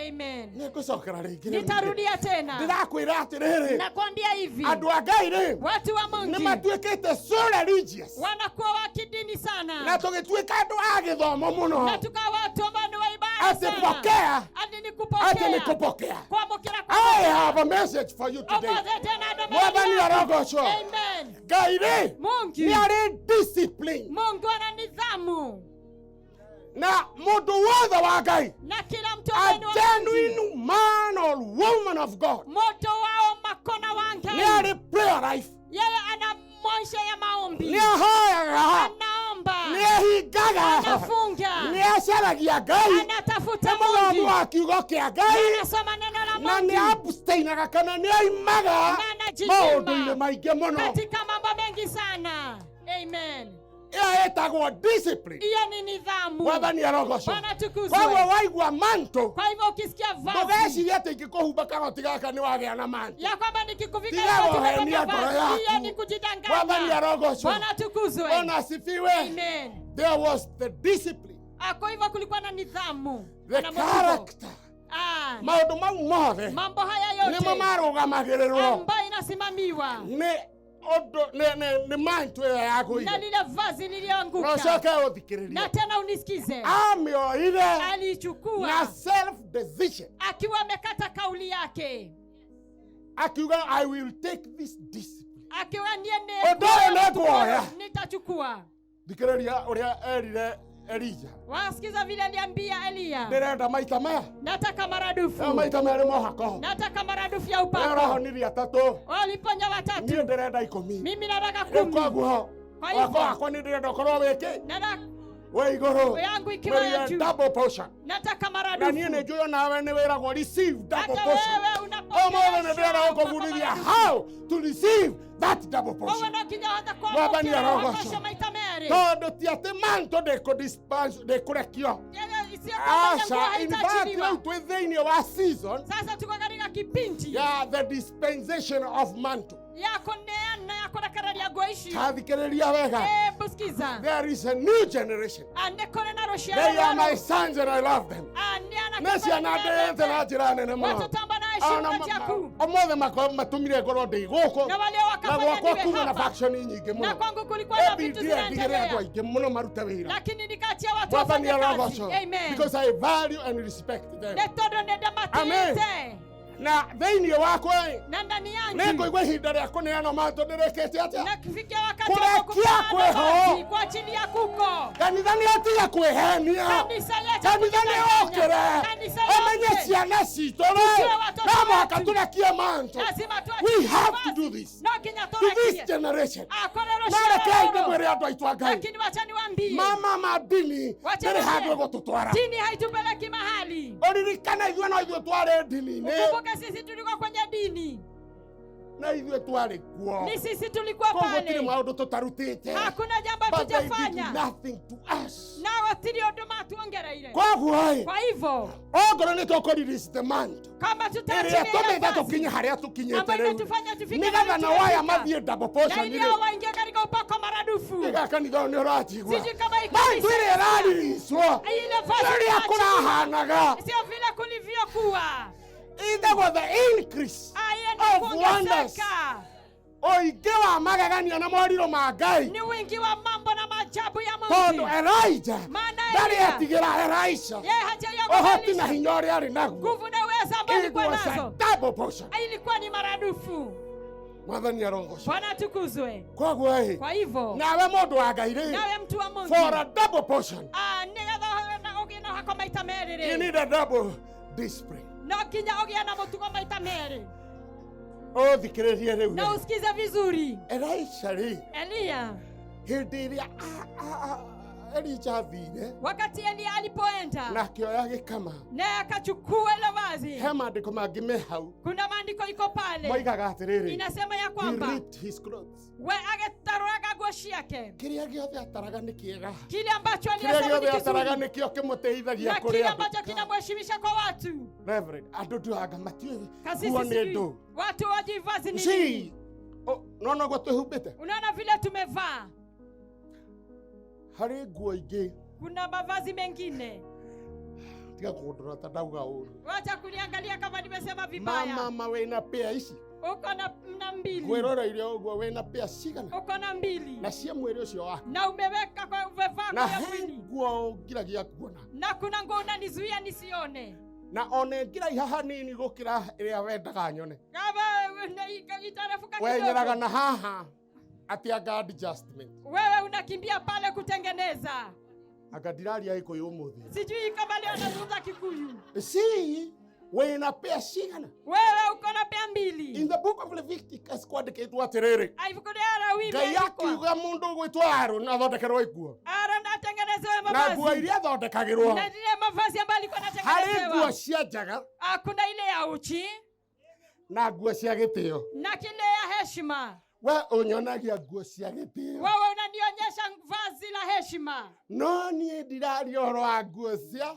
Amen. Nĩngũcokera rĩngĩ. Nitarudia tena. Ndĩrakwĩra atĩrĩrĩ, Nakwambia hivi, andũ a Ngai rĩ watu wa nĩ Mungu matuĩkĩte so religious wanakuwa wa kidini na sana tũgĩtuĩka andũ a gĩthomo mũno na tukawa watu ambao ni wa ibada atĩ sana. pokea Hadi ni atĩ nĩ kupokea kũpokea. kuamkira I have a message for you today. Ũmũthĩ tena ndo Mwathani maana yako. arogocwo. Amen. Ngai rĩ Mungu nĩ arĩ discipline Mungu ana nidhamu na mũndũ wothe wa Ngai, na kila mtu a ambaye ni wa Mungu, genuine man or woman of God, moto wao makona wa nĩ Ngai, arĩ prayer life, yeye ana maisha ya maombi, nĩ ahoyaga, anaomba, nĩ ahingaga, anafunga, nĩ acaragia Ngai, anatafuta nĩ mũthomi Mungu, wa kiugo kĩa Ngai, anasoma neno la na nĩ Mungu abstainaga kana nĩ aimaga na anajinyima maũndũ-inĩ maingĩ mũno. katika mambo mengi sana. Amen. Ĩyo ĩtagwo discipline. Hiyo ni nidhamu. Mwathani arogocwo. Bwana tukuzwe. Koguo waigua manto Kwa hivyo ukisikia vazi ndũgecirie atĩ ingĩkũhumba kagoti gaka nĩ wagĩa na manto. ya kwamba nikikuvika Tiga koti wohenia umepata ngoro vazi, yaku. hiyo ni Mwathani kujidanganya. arogocwo. Bwana tukuzwe. Bwana asifiwe. Amen. There was the discipline, Kwa hivyo kulikuwa na nidhamu the na motivo. character. Maũndũ mau mothe Mambo haya nĩmo yote marũgamagĩrĩrwo ambayo inasimamiwa nĩ ũndũ nĩ manto ĩyo ya na kũiga. lile vazi lilianguka. Nocoke Na ũthikĩrĩrie. tena unisikize, Amĩoire aliichukua na self decision akiwa amekata kauli yake, akiuga I will take this discipline. akiwa ndiye Ũndũ ũyũ nĩnguoya. nitachukua. Thikĩrĩria ũrĩa erire Elija. Wasikiza vile aliambia Eliya, Ndĩrenda maita maya. nataka maradufu, Ĩyo maita merĩ mohako. nataka maradufu ya Ĩyo upako. ũrahonirie atatũ. Waliponya Niĩ watatu, ndĩrenda ikũmi. mimi nataka Rĩu 10. koguo Kwa hivyo- wakwa wakwa nĩ ndĩrenda ũkorwo wĩkĩ Nataka wĩ igũrũ. yangu ikiwa ya Mwĩrire juu, double portion. nataka Na niĩ maradufu. nĩ njũĩ onawe nĩ wĩragwo receive double Hata portion. wewe unapokea Ũmũthĩ nĩ ndĩrenda upako gũkũbundithia maradufu. how to receive that double Wewe portion. no kinya hata Mwathani kuamkira arogocwo. wakosha maita merĩ. Tondũ ti atĩ manto ndĩkũrekio. Yeye isiyo kwamba Aca, nguo in fact haitaachiliwa. rĩu twĩ thĩinĩ wa season Sasa tuko katika kipindi ya the dispensation of mantle. ya kuneana ya kurekeraria nguo ici. Tathikĩrĩria wega. Hebu sikiza, There is a new generation. nĩ kũrĩ na rũciaro They are my rwerũ. sons and I love them. Nĩ anake Nĩ ciana ndĩĩte na njĩra nene mũno. watoto ambao naheshimu Ona kwa njia kuu ũmũthĩ matũmire ngorwo ndĩ gũkũ na walio na wakafanya gwakwa niwe kuma na hapa faction nyingĩ na mũno. kwangu kulikuwa na vitu Every day ndigĩre andũ zinaendelea, aingĩ mũno marute wĩra. lakini nikaachia watu Mwathani wafanye kazi. arogocwo. Amen. Because I value and respect them. Nĩ tondũ nĩ Amen. ndamatĩĩte Na thĩinĩ wakwa ĩ, na ndani yangu nĩngũigua ihinda rĩa kũneana manto ndĩrĩkĩte atĩa. na kufikia wakati wa Kurekia kupeana kweho. vazi, kuachilia kuko Kanitha nĩ atiga kwĩhenia. kanisa yetu Kanitha nĩ okĩre Kanisa ũmenye yote. ciana citũ rĩ Tujue watoto no mũhaka wetu. tũrekie manto. Lazima We tuachilie have to vazi. do this No nginya to this tũrekie. generation. Akore Na rũciaro rekei rũrũ. ndĩmwĩre andũ aitũ a Ngai, Lakini wacha niwaambie, mama ma ndini Wacha ndĩrĩ handũ niwaambie. ĩgũtũtwara. Dini haitupeleki mahali. Ũririkane ithuĩ no ithuĩ twarĩ ndini-inĩ Ukumbuke sisi tulikuwa kwenye dini, na ithuĩ twarĩ kuo. ni sisi tulikuwa Koguo gũtirĩ pale, maũndũ tũtarutĩte. hakuna jambo But they did hatujafanya nothing to us. nao Gũtirĩ ũndũ matuongereire. Koguo ĩ, Kwa hivyo ongorwo nĩ tũkũ release the mantle kama ĩrĩa tutaachilia tũmĩte nafasi tũkinye harĩa tũkinyĩte ambayo rĩu, imetufanya tufike nĩgetha mahali na waya tumefika, mathiĩ double na portion ili rĩ, hao waingie katika upako maradufu. Iga kanitha ũyũ nĩ ũranjigua. Sijui kama hii Mantle kanisa ĩrĩa ĩraririicwo ile vazi ũrĩa inaachiliwa, kũrahanaga sio vile kulivyokuwa. ĩtagwo the increase Ah, hiyo ni of wonders. kuongezeka, Ũingĩ wa magegania na morirũ ma Ngai, ni wingi wa mambo na maajabu ya tondũ Mungu. Elijah Maana ndarĩ Eliya etigĩra Elisha yeye hajaiogopa ũhoti na Elisha, hinya ũrĩa arĩ naguo. nguvu na uwezo ambao It alikuwa was a nazo double portion. ilikuwa ni maradufu. Mwathani arogocwo. Bwana atukuzwe. Koguo ĩ, Kwa hivyo nawe mũndũ wa Ngai rĩ, nawe mtu wa Mungu, for a double portion ah, nĩgetha ũgĩe na ũhako maita merĩ you rĩ, need a double discipline. no nginya ũgĩe na mũtugo maita merĩ. Ũthikĩrĩrie rĩu Na usikize vizuri, Elisha rĩ, Eliya hĩndĩ ĩrĩa Elija athire wakati Eliya alipoenda na akĩoya gĩkama, naye akachukua ile vazi, he maandĩko mangĩ me hau kuna maandiko iko pale moigaga atĩrĩrĩ, inasema ya he kwamba ripped his clothes. we agetarũraga nguo ciake, Kĩrĩa gĩothe ataraga nĩ kĩega, kile ambacho kĩrĩa alihesabu ni gĩothe ataraga kizuri nĩkĩo kĩmũteithagia na kũrĩ kile andũ. ambacho kinamheshimisha kwa watu. Reverend, andũ nduanga matiũĩ Kasisi nguo nĩ sijui ndũ. watu wajui vazi ni See, nini. no noguo twĩhumbĩte. Unaona vile tumevaa, Harĩ nguo ingĩ, kuna mavazi mengine. Tiga kũndora ta ndauga ũru. Wacha kuniangalia kama nimesema vibaya. Mama wĩna pĩa ici, Uko na mbili, ngwĩroreire ũguo wĩna pĩa cigana uko na mbili na cia mwĩrĩ ũcio waku, na umeweka kwa umevaa na kwa he mwili, nguo ngiragia kuona, na kuna nguo unanizuia nisione na ona ĩngĩraiha hanini gũkĩra ĩrĩa wendaga nyone, kama itarefuka wenyeraga kidogo. na haha atĩ anga adjustment. Wewe unakimbia pale kutengeneza. Anga ndiraria Gĩkũyũ ũmũthĩ. Sijui kama leo nazungumza Kikuyu. See, wĩna pĩa cigana. Wewe uko na pea mbili. In the book of Leviticus kwandĩkĩtwo atĩrĩrĩ, Ibuku rĩa Lawi Ngai imeandikwa, akiuga mũndũ ũgwĩtwo Aaron athondekerwo ikuo, Aaron atengenezewe na nguo mavazi iria athondekagĩrwo, na zile mavazi ambayo alikuwa harĩ nguo anatengenezewa. cia njaga Ah, kuna ile ya uchi na nguo cia gĩtĩo. na kile ya heshima. We ũnyonagia nguo cia gĩtĩo, Wewe unanionyesha vazi la heshima, no niĩ ndiraria ũhoro wa nguo cia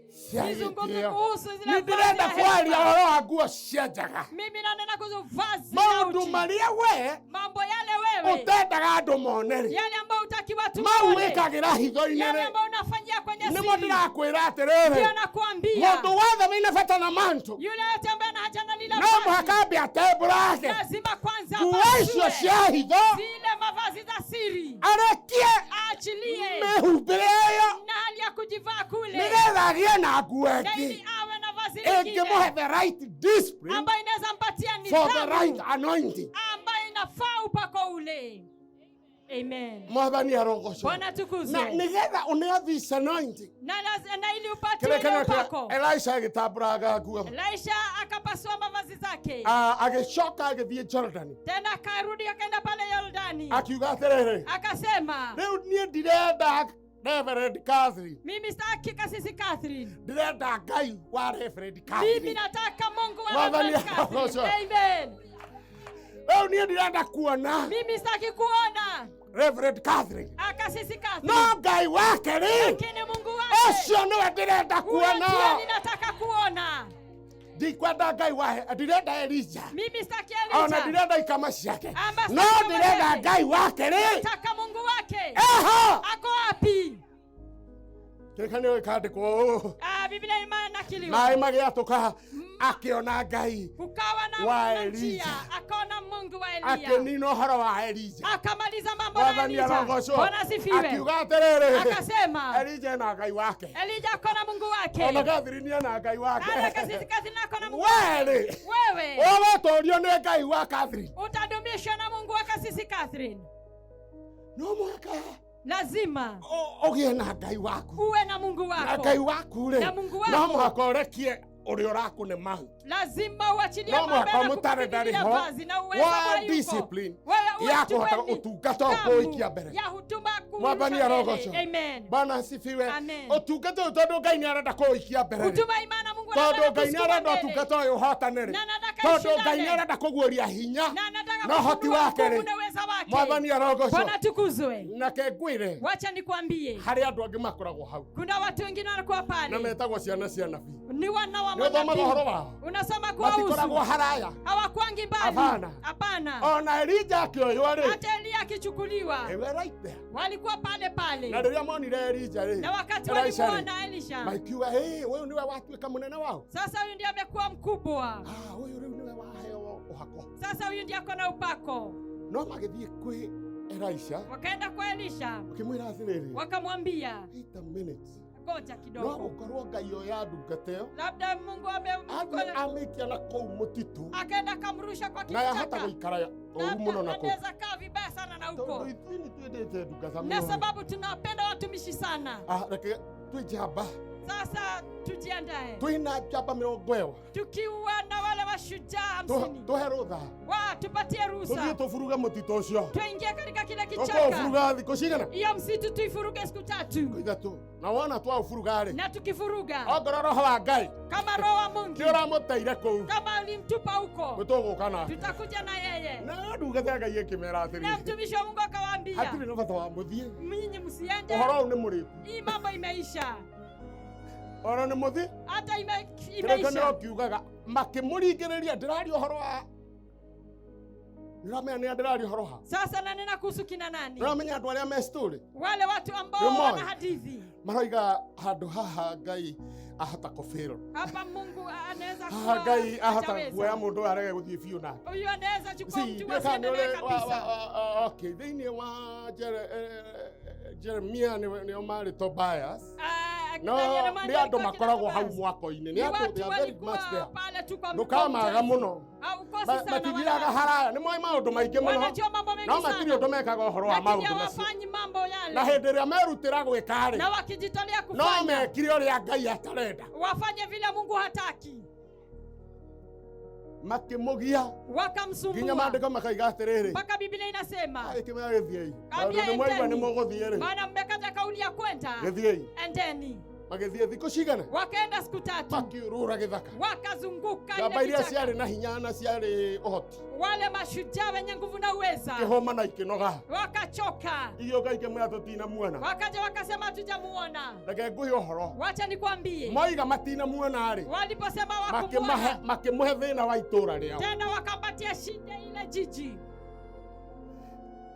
sizungumzi gĩtĩo, kuhusu zile nĩ vazi ndĩrenda la kwaria heshima. ũhoro wa nguo cia njaga, Mimi nanena kuhusu vazi la maũndũ uchi, marĩa we mambo yale wewe, ũtendaga andũ mone rĩ, yale ambayo hutaki watu mau waone, wĩkagĩra hitho-inĩ yale rĩ, ambayo unafanyia kwenye nĩmo siri. ndĩrakwĩra atĩrĩrĩ, Ndio nakuambia mũndũ wothe wĩna bata na manto yule yote ambaye ana haja na lile no vazi, mũhaka ambe atembũrange lazima kwanza nguo icio apasue cia hitho, zile mavazi za siri, arekie aachilie mĩhumbĩre ĩyo na hali ya kujivaa kule, nĩgetha agĩe na nguo na ĩngĩ ili awe na vazi lingine ĩngĩmũhe the right discipline ambayo inaweza mpatia for the right nidhamu anointing. ambayo inafaa upako ule. Amen. Mwathani arogocwo. Bwana Na tukuzwe. nĩgetha ũneo this anointing, Na, na ili upate ule kĩrĩkanĩro kĩa upako. Elisha agĩtambũranga nguo, Elisha akapasua mavazi zake, agĩcoka agĩthiĩ Jordan, tena akarudi akaenda pale Yordani, akiuga atĩrĩrĩ, akasema rĩu niĩ ndirenda Reverend Catherine, mimi sitaki kasisi Catherine, ndĩrenda Ngai wa Reverend mimi Catherine. nataka Mungu wa Mwathani Reverend Catherine. arogocwo. Amen. Rĩu niĩ ndirenda kuona Mimi sitaki kuona Reverend Catherine, akasisi Catherine, no Ngai wake rĩ, lakini Mungu wake ũcio nĩwe ndĩrenda huyo ndiye kuona. ninataka kuona. Ndikwenda Ngai wa, ndirenda Elija, Mimi sitaki ona Elija, ndirenda ikama ciake, Ama no sitaki ndĩrenda wake. Ngai wake rĩ nataka Mungu wake. eho. Ako wapi? Kĩrĩkanĩro gĩkandĩkwo ũũ, Ah, Biblia imenakiliwa maĩ magĩatũka akĩona Ngai kukawa na, wa na njia, Elija. akaona Mungu wa Eliya, akĩnina ũhoro wa Elija. akamaliza mambo na Mwathani Elija. arogocwo. Bwana asifiwe. Akiuga atĩrĩrĩ, Akasema Elija ena Ngai wake, Elija akona Mungu wake, ona Catherine ena Ngai hata wake. kasisi Catherine akona Mungu We rĩ, Wewe ũgũtũrio nĩ Ngai wa Catherine, utadumishwa na Mungu wa kasisi Catherine. no mũhaka Lazima ũgĩe na Ngai waku, uwe na Mungu na wako, Ngai waku rĩ, Na Mungu wako. no mũhaka ũrekie ũrĩa ũrakũne mantu, lazima uachilie no mambo mũhaka ya ũmũtare kukabidhi ndarĩ ho vazi na uwezo wa wa yuko. discipline Wewe ya uchukue kũhota nidhamu ũtungata ũkũũikia mbere. ya huduma kurusha Mwathani mbele. arogocwo. Amen. Bwana asifiwe. Amen. Ũtungata ũyũ tondũ Ngai nĩ arenda kũũikia mbere rĩ, Huduma imana Mungu tondũ anataka Ngai nĩ kusukuma arenda mbele. ũtungata ũyũ ũhotane rĩ, Na anataka tondũ Ngai ishindane. nĩ arenda kũguũria hinya Na anataka na ũhoti kufunua wake nguvu rĩ, na uweza wake. yake. Mwathani arogocwo. Bwana tukuzwe. Na kengwire, Wacha nikwambie, harĩ andũ angĩ makoragwo hau kuna watu wengine wanakuwa na pale metagwo ciana cia nabii. Ni wana wa Nĩ ũthomaga manabii. ũhoro wao, Unasoma matikoragwo kuwahusu, haraya. hawakwangi mbali. Hapana. Hapana. Ona Elija akĩoywo rĩ, Hata Eliya akichukuliwa, they were right there. walikuwa pale Na pale, rĩrĩa monire Elija rĩ, na wakati Elisha rĩ, walimuona Elisha, makiuga, "Hey, ũyũ nĩwe watuĩka mũnene wao. Sasa huyu ndiye amekuwa mkubwa, Ah, ũyũ rĩu nĩwe waheo ũhako." Sasa huyu ndiye ako na upako. No magĩthiĩ kwĩ Elisha, Wakaenda kwa Elisha, makĩmwĩra atĩrĩrĩ, wakamwambia, "Wait a minute, ngoja no kidogo, gũkorwo Ngai oya ndungata ĩyo labda Mungu athiĩ amĩikia na kũu mũtitũ akaenda akamrusha kwa na yahota kichaka, gũikara ũru mũno labda na kũu, anaweza kaa vibaya sana na tondũ huko, ithuĩ nĩ twendete ndungata na mũno." sababu tunawapenda watumishi sana. Ah, reke twĩ njamba, Sasa tujiandae, twĩna njamba 40, tukiwa na wale washujaa 50, tũhe rũtha wa tupatie tũthiĩ ruhusa tũburuge mũtitũ ũcio. Tuingie katika kile kichaka, Tũkũũburuga thikũ cigana? Hiyo msitu tuifuruge siku 3. Thikũ 3. Na wona twaũburuga rĩ, Na tukifuruga, ongorwo roho wa Ngai kama roho wa Mungu nĩ ũramũteire kũu, kama ulimtupa huko, nĩtũgũka nake. Tutakuja na yeye. Na ndungata ya Ngai ĩkĩmera Na atĩrĩrĩ, mtumishi wa Mungu akawaambia, hatirĩ na bata wa mũthiĩ, nyinyi msiende, ũhoro ũyũ nĩ mũrĩku, hii mambo imeisha, oro nĩ mũthi hata kĩrĩkanĩro imeisha. kiugaga makĩmũringĩrĩria. Ndĩraria ũhoro wa, nĩũramenya nĩa ndĩraria ũhoro ha? Sasa nanena kuhusu kina nani? Nĩũramenya andũ arĩa me story Wale watu ambao Nĩ moĩ. wana hadithi. Maroiga handũ haha Ngai ahota kũfail, Hapa Mungu anaweza haha kuwa Ngai ahota hajaweza. kuoya mũndũ ũyũ arege gũthiĩ biũ nake. Huyu anaweza chukua See, mtu ndiũĩ kana nĩ asiendelee ũrĩ kabisa. okay, thĩinĩ wa Jeremia nĩo marĩ Tobias. Ah, No Daniel nĩ Mwandi andũ alikuwa kina makoragwo hau Tobias. mwako-inĩ, nĩ Ni andũ, watu they are very much walikuwa there. pale tu kwa Ndũkamaga mkono. mũno. Haukosi sana Matithiaga wala. haraya, nĩ moĩ maũndũ maingĩ mũno, Wanajua mambo mengi no matirĩ sana, ũndũ mekaga ũhoro wa lakini maũndũ macio. hawafanyi mambo Na yale, hĩndĩ ĩrĩa merutĩra gwĩka-rĩ, na wakijitolea no kufanya, mekire ũrĩa Ngai atarenda. Wafanye vile Mungu hataki. Makĩmũgia nginya Wakamsumbua maandĩko makaiga atĩrĩrĩ, mpaka Biblia inasema, ĩkĩmera gĩthiĩi, Ambia tondũ nĩ mwaigua nĩ endeni. mũgũthiĩ rĩ, Maana mmekata kauli ya kwenda, gĩthiĩi. Endeni. Magĩthiĩ thikũ cigana? Wakaenda siku 3, Makiurura gĩthaka. Wakazunguka ile Njamba iria kichaka. ciarĩ na hinya na ciarĩ ũhoti Wale mashujaa wenye nguvu na uweza kĩhũma na ikĩnoga, wakachoka, igĩũka ikĩmwĩra tũtinamuona. Wakaja wakasema hatujamuona. Reke ngũhe ũhoro. Wacha nikwambie, Moiga matinamuona rĩ, waliposema makĩmahe wakumuona, makĩmũhe thĩna wa itũra rĩao. Tena wakampatia shida ile jiji.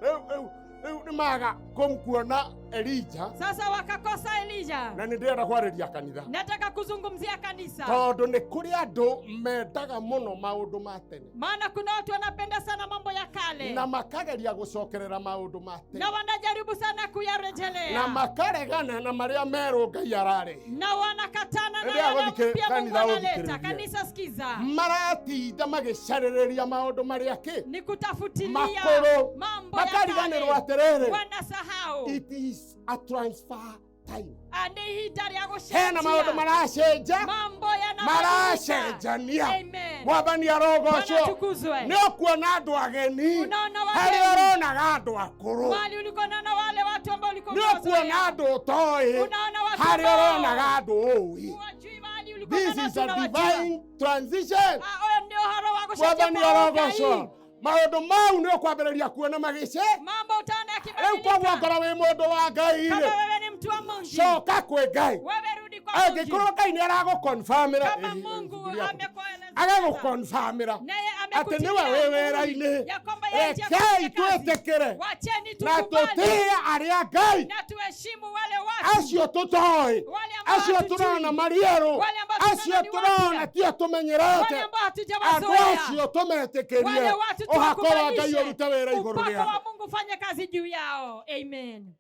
Rĩu rĩu rĩu nĩ maga kũmkuona Elija. Sasa wakakosa Elija. Na nĩ ndĩrenda kwarĩria kanitha, Nataka kuzungumzia kanisa, tondũ nĩ kũrĩ andũ mendaga mũno maũndũ ma tene, maana kuna watu wanapenda sana mambo ya kale, na makageria gũcokerera maũndũ ma tene, na wanajaribu sana na kuyarejelea, makaregana na marĩa merũ Ngai ararehe. Na wanakatana na Rĩrĩa yale gũthikĩ- mpya Mungu kanitha analeta. ũthikĩrĩrie. Kanisa, sikiza, Maratinda magĩcarĩrĩria maũndũ marĩa kĩ ni kutafutilia makũrũ, mambo ya makariganĩrwo kale, atĩrĩrĩ, wanasahau it is a transfer time. Ni ihinda rĩa Hena maũndũ gũcenjia, maracenja, mambo yanabadilika. maracenjania. Amen. Mwathani Bwana arogocwo. tukuzwe. Nĩ ũkuona andũ ageni Unaona harĩa wageni ũronaga andũ akũrũ, mahali ulikuwa unaona wale watu ambao ulikuwa nĩ ũkuona umewazoea. andũ ũtoĩ Unaona watu harĩa ambao ũronaga andũ ũĩ. huwajui mahali ulikuwa This unaona is a tunawajua. divine transition. Ah, ũyũ nĩ ũhoro wa gũcenjia Mwathani kwa arogocwo. Ngai. Maũndũ mau nĩ ũkwambĩrĩria kuona magĩce. Mambo utaona Rĩu koguo yakibadilika. ngorwo wĩ mũndũ wa Ngai Kama rĩ, wewe ni mtu wa Mungu, coka kwĩ Ngai. Wewe rudi kwa Mungu. Angĩkorwo Ngai nĩ aragũkonfamĩra, Kama Mungu amekueleza, agagũkonfamĩra naye atĩ amekutilia nĩwe wĩ muhuri wĩra-inĩ, ya kwamba yeye ndiye rekei afanya kazi. twĩtĩkĩre Wacheni na tukubali tũtĩĩe arĩa Ngai na tuheshimu wale watu, acio tũtoĩ, wale ambao acio hatujui, tũrona marĩ erũ, wale ambao tunaona acio ni tũrona wapya, tio tũmenyerete, wale ambao andũ hatujawazoea, acio tũmetĩkĩrie wale watu ũhako wa Ngai tuwakubalishe, ũrute wĩra igũrũ upako rĩao. wa Mungu ufanye kazi juu yao. Amen.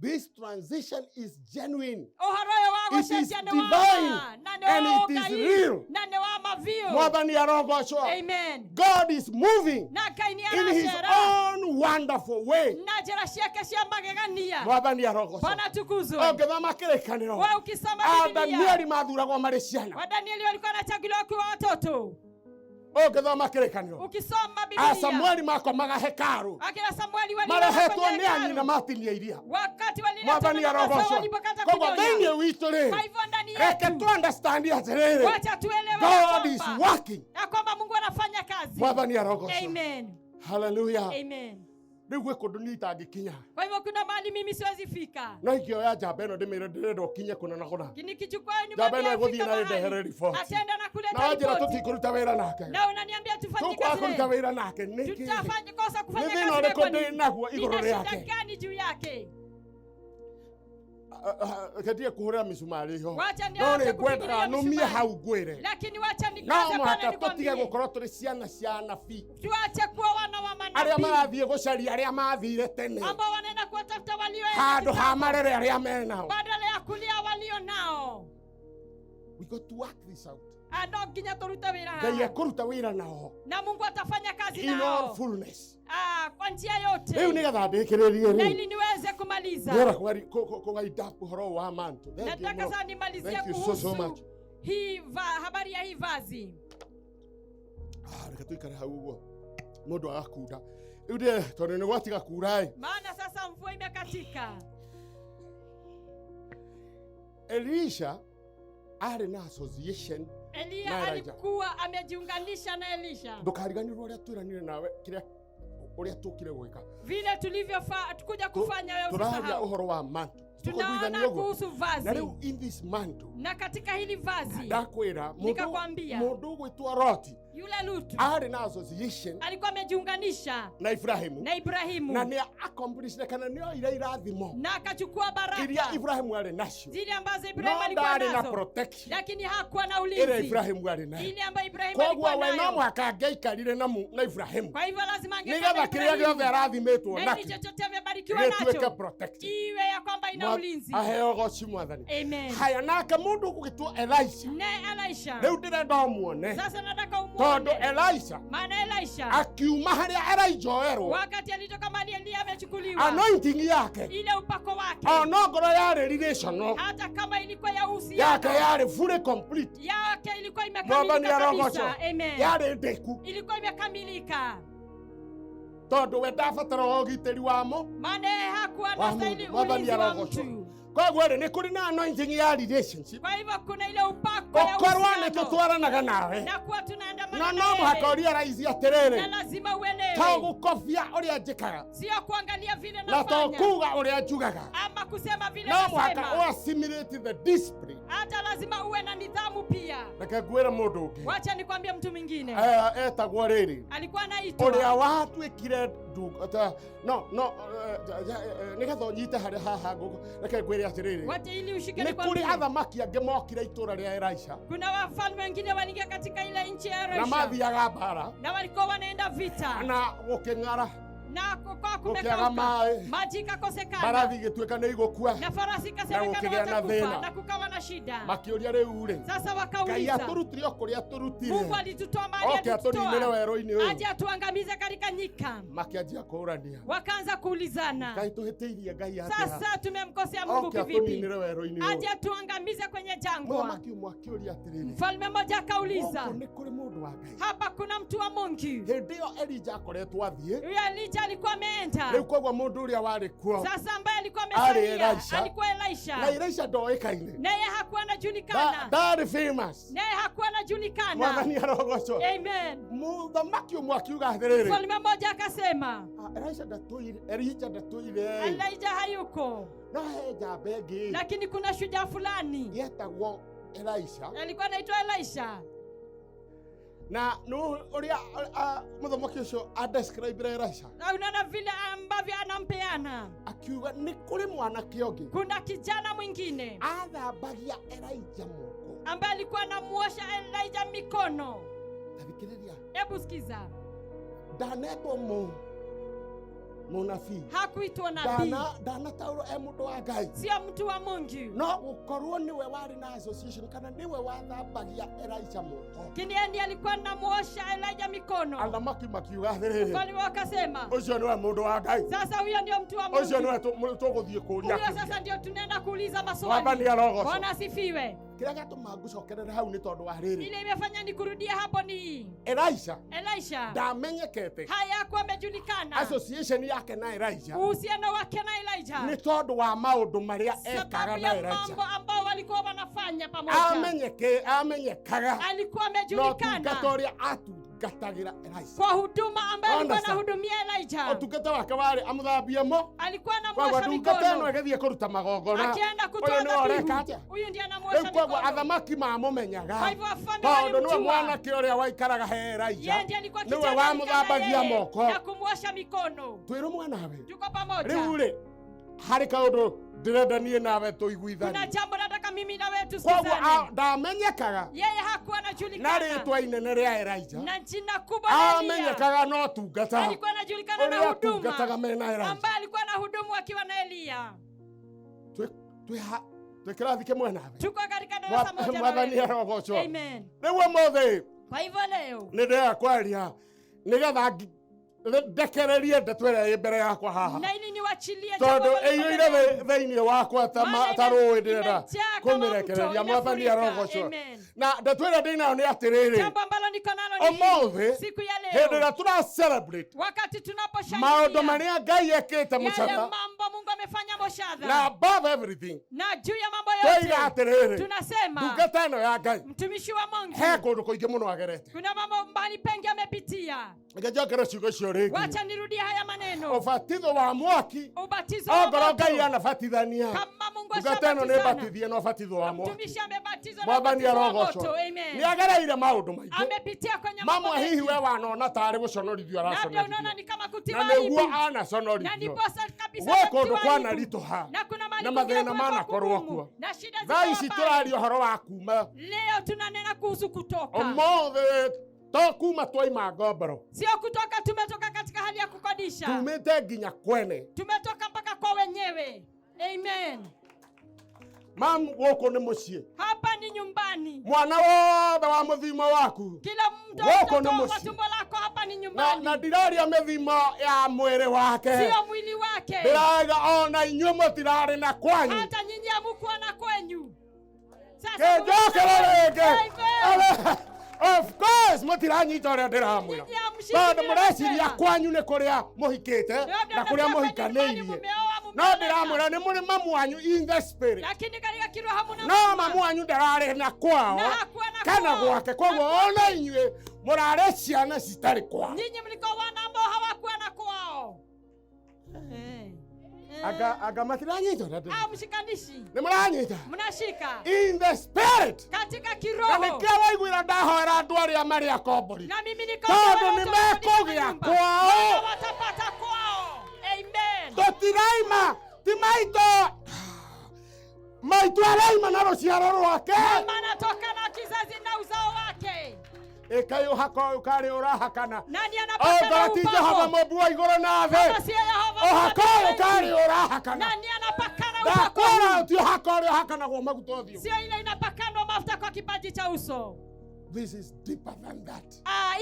This transition is genuine. Ũhoro ũyũ wa It is gũcenjia nĩ wa divine ma, na nĩ and wa it is Ngai, real. na nĩ wa mabiũ. Mwathani arogocwo. Amen. God is moving Na Ngai nĩ in his aracera own wonderful way. na njĩra ciake cia magegania. Mwathani arogocwo. Bwana tukuzwe. Ũngĩthoma kĩrĩkanĩro, Wewe ukisoma Biblia, Adanieli mathuragwo marĩ ciana. Wadanieli walikuwa wanachaguliwa wakiwa watoto. Ũngĩthoma kĩrĩkanĩro, Ukisoma Biblia, Asamueli makomaga hekarũ, akina Samueli walilala marehetwo kwenye nĩ anyina hekalu matinia iria. wakati waliletwa Mwathani na mama zao arogocwo. walipokata Koguo kunyonya. thĩinĩ witũ rĩ, Kwa hivyo ndani reke yetu tu understand atĩrĩrĩ, wacha tuelewe ya God is kwamba working. ya kwamba Mungu anafanya kazi. Mwathani arogocwo. Amen. Hallelujah. Amen. Rĩu gwĩ kũndũ niĩ itangĩkinya. Kwa hivyo kuna mahali mimi siwezi fika. No ingĩoya njamba ĩno ndĩmĩre ndĩrenda ũkinye kũna na kũna, Nikichukua njamba ĩno nimwambie ĩgũthiĩ afika na ĩndehere mahali, riboti. ataenda na kuleta Na wanjĩra ripoti, tũtikũruta wĩra nake. Na unaniambia tufanye Tũkwaga kazi kũruta naye. wĩra nake nĩkĩ? Tutafanya kosa Nĩ kufanya thĩna kazi naye ũrĩkũ kwa ndĩ nini? naguo igũrũ Nina shida rĩake? gani juu yake? Reke kũhũrĩra mĩcumarĩ ho. Wacha No niache nĩ ngwendaga kupigilia nũmie misumari. hau ngwĩre, Lakini wacha no nikaze pale mũhaka tũtige nikwambie, gũkorwo tũrĩ ciana cia anabii tuache kuwa wana wa arĩa manabii marathiĩ gũcaria arĩa mathire tene ambao wanaenda kuwatafuta walioenda handũ ha kitambo, marere arĩa menao. Badala ya kulia walio nao. We got to work this out. Ah, no nginya turute wĩra Ngai haha. ekũruta wĩra nao Na Mungu atafanya kazi in all nao fullness. Kwa njia yote. Rĩu nĩgetha ndĩkĩrĩrie Na rĩ, ili niweze kumaliza, ndĩrenda kũgainda ũhoro ũyũ wa mantle. Thank you nataka mũno. sasa nimalizie Thank you so, so kuhusu much. hii habari ya hii vazi. Ah, reke tũikare hau ũguo mũndũ agakunda rĩu ndĩ tondũ nĩ gwatiga kura ĩ. Maana sasa mvua imekatika. Elisha arĩ na association Eliya na Elijah. Alikuwa amejiunganisha na Elisha. Ndũkariganĩrwo ũrĩa twĩranire nawe kĩrĩa ũrĩa tũkire gwĩka. Vile tulivyofaa tukuja kufanya wewe Tũraria usisahau. ũhoro wa mantle. Tunaona Tũkũiguithania ũguo? kuhusu Na vazi. rĩu in this mantle, Na katika hili vazi ndakwĩra mũndũ Nikakwambia. mũndũ ũgwĩtwo Loti yule Lutu arĩ na association alikuwa amejiunganisha na Ibrahimu na Ibrahimu na nĩ accomplishire kana nĩ oire irathimo na akachukua iria baraka Ibrahimu arĩ nacio, zile ambazo Ibrahimu no alikuwa ndarĩ na nazo, protection lakini hakuwa na ĩrĩa ulinzi Ibrahimu arĩ nayo. ile ambayo Ibrahimu Koguo alikuwa we no nayo. mũhaka angĩaikarire na Ibrahimu Kwa hivyo lazima angekaa nĩgetha na kĩrĩa gĩothe Ibrahimu arathimĩtwo na ili nakĩo chochote amebarikiwa gĩtuĩke nacho protected. iwe ya kwamba ina ulinzi. Aheo goci Mwathani. Amen. Haya, nake mũndũ ũgũgĩtwo Elisha, Naye Elisha, rĩu ndĩrenda ũmuone, sasa nataka tondũ umuone, Elisha maana Elisha akiuma harĩa Elijah oerwo, wakati alitoka mahali Eliya amechukuliwa, anointing yake ile upako wake, ona ngorwo yarĩ relational, hata kama ilikuwa ya yake uhusiano yarĩ fully complete. yake ilikuwa Mwathani imekamilika arogocwo. kabisa. Amen. Yarĩ ndĩku, Ilikuwa imekamilika, tondũ we ndabataraga ũgitĩri wamo maana yeye hakuwa wa anastahili mũndũ. Mwathani ulinzi wa arogocwo. mtu. Koguo rĩ, nĩ kũrĩ na anointing ya relationship. Kwa hivyo kuna ile upako ya Gũkorwo nĩ uhusiano tũtwaranaga nawe, na kuwa tunaandamana no na no yeye. mũhaka ũrealize atĩrĩrĩ, Na lazima to uelewe, gũkobia ũrĩa njĩkaga sio kuangalia vile na to nafanya kuga ũrĩa njugaga, ama kusema vile no mũhaka nasema, ũassimilate the discipline. Hata lazima uwe na nidhamu pia. Reke ngwĩre mũndũ ũngĩ. Wacha nikwambie mtu mwingine Etagwo rĩrĩ alikuwa ũrĩa anaitwa watuĩkire no nĩgetha ũnyite harĩa haha ngũkũ, reke ngwĩre atĩrĩrĩ, Wacha ili ushike nĩ kũrĩ nikwambie, athamaki angĩ mokire itũra rĩa Elisha kuna wafalme wengine waliingia katika ile nchi ya na Elisha mathiaga mbara na walikuwa wanaenda vita na gũkĩng'ara, na kukawa gũkĩaga kumekauka, maĩ, maji ikakosekana mbarathi igĩtuĩka nĩ igũkua, na farasi na ikasemekana gũkĩgĩa na watakufa thĩna. na kukawa na shida. Makĩũria rĩu rĩ, Sasa Ngai wakauliza, atũrutire o kũrĩa atũrutire, Mungu alitutoa mahali oke atũninĩre alitutoa, werũ-inĩ ũyũ? Aje atuangamize katika nyika. Makĩanjia kũũrania, Wakaanza kuulizana, Ngai tũhĩtĩirie Ngai atĩa sasa tumemkosea Mungu oke kivipi? atũninĩre werũ-inĩ Aje ũyũ? atuangamize kwenye jangwa. Mũthamaki ũmwe akĩũria atĩrĩrĩ, Mfalme mmoja akauliza, gũkũ nĩ kũrĩ mũndũ wa Ngai? Hapa kuna mtu wa Mungu? Hĩndĩ ĩyo Elija akoretwo athiĩ. Huyo Elija alikuwa ameenda. Rĩu koguo mũndũ ũrĩa warĩ kuo Sasa ambaye alikuwa arĩ amesalia Elisha. alikuwa Elisha, Na Elisha ndoĩkaine, naye hakuwa anajulikana, ndarĩ famous. Naye hakuwa anajulikana. Mwathani arogocwo. Amen. Mũthamaki ũmwe akiuga atĩrĩrĩ, Mfalme mmoja akasema, "Ah, Elisha ndatũire, Elija ndatũire, Elijah hayuko, no he njamba ĩngĩ lakini kuna shujaa fulani yetagwo Elisha." Alikuwa anaitwa Elisha. Na nũ ũrĩa mũthamaki ũcio adescribire Elisha, Na unaona vile ambavyo anampeana, akiuga nĩ kũrĩ mwanake ũngĩ kuna kijana mwingine athambagia Elija moko. Ambaye alikuwa anamuosha Elijah mikono. Tathikĩrĩria. Hebu sikiza. Ndanetwo mũnabii, Hakuitwa nabii, ndanataũrwo e mũndũ wa Ngai, sio mtu wa Mungu, no gũkorwo nĩwe warĩ na association kana nĩwe wathambagia Elisha moko. Lakini yeye ndiye alikuwa anamuosha Elijah mikono. Athamaki makiuga atĩrĩrĩ, Wafalme wakasema, ũcio nĩwe mũndũ wa Ngai, sasa huyo ndio mtu wa ũcio Mungu, nĩwe tũgũthiĩ kũũria huyo kĩũria. sasa ndio tunaenda kuuliza Mwathani maswali. arogocwo. Bwana asifiwe. Kĩrĩa gĩatũma ngũcokerere hau nĩ tondũ wa rĩrĩ, Ile imefanya nikurudia hapo ni hii. Elisha Elisha ndamenyekete, hayakuwa amejulikana, association yake na Elijah uhusiano wake na Elijah nĩ tondũ wa maũndũ marĩa ekaga sababu na ya Elijah. mambo ambao walikuwa wanafanya pamoja. Amenyekaga Alikuwa na ũtungata amejulikana ũrĩa Atungatagĩra Elisha. Kwa huduma ambayo alikuwa Understand. anahudumia Elijah. Ũtungata wake warĩ amũthambie mo. Alikuwa Koguo anamuosha ndungata ĩno mikono ĩgĩthiĩ kũruta magongona. akienda kutoa Ũyũ nĩwe ũreka dhabihu. atĩa? Huyu ndiye anamuosha Rĩu koguo mikono. athamaki mamũmenyaga Kwa hivyo wafalme tondũ nĩwe walimjua. mwanake ũrĩa waikaraga he Elija, Yeye ndiye alikuwa nĩwe kijana alikaa na wamũthambagia yeye moko. na kumuosha mikono. Twĩ rũmwe nawe. Tuko pamoja. Rĩu rĩ, harĩ kaũndũ ndĩrenda niĩ nawe tũiguithanie. Kuna jambo nataka mimi na wewe Koguo tusikizane. ndamenyekaga Yeye hakuwa na anajulikana rĩtwa inene rĩa Elija, na jina kubwa la Eliya. amenyekaga no tungata Alikuwa anajulikana na ũrĩa atungataga huduma mena Elija. ambaye alikuwa na hudumu akiwa na Eliya. Twĩ kĩrathi kĩmwe nawe. Tuko katika darasa moja na Mwathani wewe. arogocwo. Amen. Rĩu ũmũthĩ Kwa hivyo leo nĩ ndĩrenda kwaria nĩgetha ndekererie ndeto ĩrĩa ĩ mbere yakwa haha, na ili niwachilie jambo tondũ ambalo liko ĩiyũire mbele yangu. thĩinĩ wakwa ta Maana ta rũĩ ndĩrenda imejaa kama mto, kũmĩrekereria. Mwathani inafurika. arogocwo. Amen. Na ndeto ĩrĩa ndĩ nayo nĩ atĩrĩrĩ, Jambo ambalo niko nalo ni hili. ũmũthĩ Siku ya hĩndĩ leo ĩrĩa tũra celebrate wakati maũndũ tunaposhangilia marĩa Ngai ekĩte yale mũcatha mambo Mungu amefanya na Moshadha above everything, na juu ya mambo twoiga yote atĩrĩrĩ, tunasema ndungata ĩno ya Ngai mtumishi wa Mungu he kũndũ kũingĩ mũno agerete. kuna mambo mbali pengi amepitia. Reke njokere ciugo icio rĩngĩ. Wacha nirudie haya maneno. Ũbatitho wa mwaki, Ubatizo wa ongorwo Ngai moto, anabatithania, kama Mungu ndungata ĩno nĩ ashabatizana, batithie na ũbatitho wa mwaki. mtumishi amebatizwa na Mwathani ubatizo wa arogocwo. moto. Nĩ Amen. agereire maũndũ maingĩ Amepitia kwenye mambo mamwe hihi mengi, we wanona tarĩ gũconorithio labda unaona araconorithio, ni kama na kutiwa nĩguo aibu, na anaconorithio. ndiposa kabisa Gwĩ kũndũ ametiwa aibu. kwanarituha Na kuna mahali na kwingine mathĩna kumekuwa manakorwo kugumu, kuo. na shida Thaa zikawa ici pale. tũraria ũhoro wa kuma. Leo tunanena kuhusu kutoka, Ũmũthĩ to kuma twaima ngomboro, sio kutoka. Tumetoka katika hali ya kukodisha, tumĩte nginya kwene. tumetoka mpaka kwa wenyewe. Amen. Mam, gũkũ nĩ mũciĩ. Hapa ni nyumbani. Mwana wothe wa mũthimo waku Kila mtu Wako mtoto ni wa mũciĩ. tumbo lako hapa ni na, nyumbani, na ndiraria mĩthimo ya mwĩrĩ wake, sio mwili wake. ndĩrauga ona inyuĩ mũtirarĩ na kwanyu. Hata nyinyi hamukuwa na kwenyu. Sasa Kĩnjokere rĩngĩ. Amen. Of course mũtiranyita ũrĩa ndĩramwĩra, Nyinyi hamshiki tondũ vile mũreciria nasema. kwanyu nĩ kũrĩa mũhikĩte Labda na kũrĩa mnafikiria kwenyu nyumbani mũhikanĩirie, mumeoa, no mumeoleka. ndĩramwĩra nĩ mũrĩ mamu wanyu in the spirit, Lakini katika kiroho hamuna no mama. mamu wanyu ndararĩ na kwao Na hakuwa na kana kwao. gwake. Koguo ona inyuĩ mũrarĩ ciana citarĩ kwao. Nyinyi mlikuwa wana ambao hawakuwa na kwao. Eh. Eh. Anga matiranyita ũrĩa ndĩra- Ah, mshikanishi. nĩ mũranyita Mnashika in the spirit. katika Na kiroho. nĩkĩo waiguĩra ndahoera andũ arĩa marĩ akombori, Na mimi niko tondũ nĩ mekũgĩa kwao. watapata kwao. Amen. Tũtiraima ti maitũ, maitũ araima na rũciaro rwake. Mama anatoka na kizazi na uzao wake. Ĩkai ũhaka ũyũ karĩ ũrahakana, Nani anapakana ongorwo ti Jehova upako? mũmbi wa igũrũ na thĩ, Kama sio Yehova ũhaka ũyũ Mungu karĩ wetu. ũrahakana. Nani anapakana upako? Ndakwĩra ti ũhaka ũrĩa ũhakanagwo maguta ũthiũ. Sio ile inapakanwa mafuta kwa kipaji cha uso. This is deeper than that. Ah,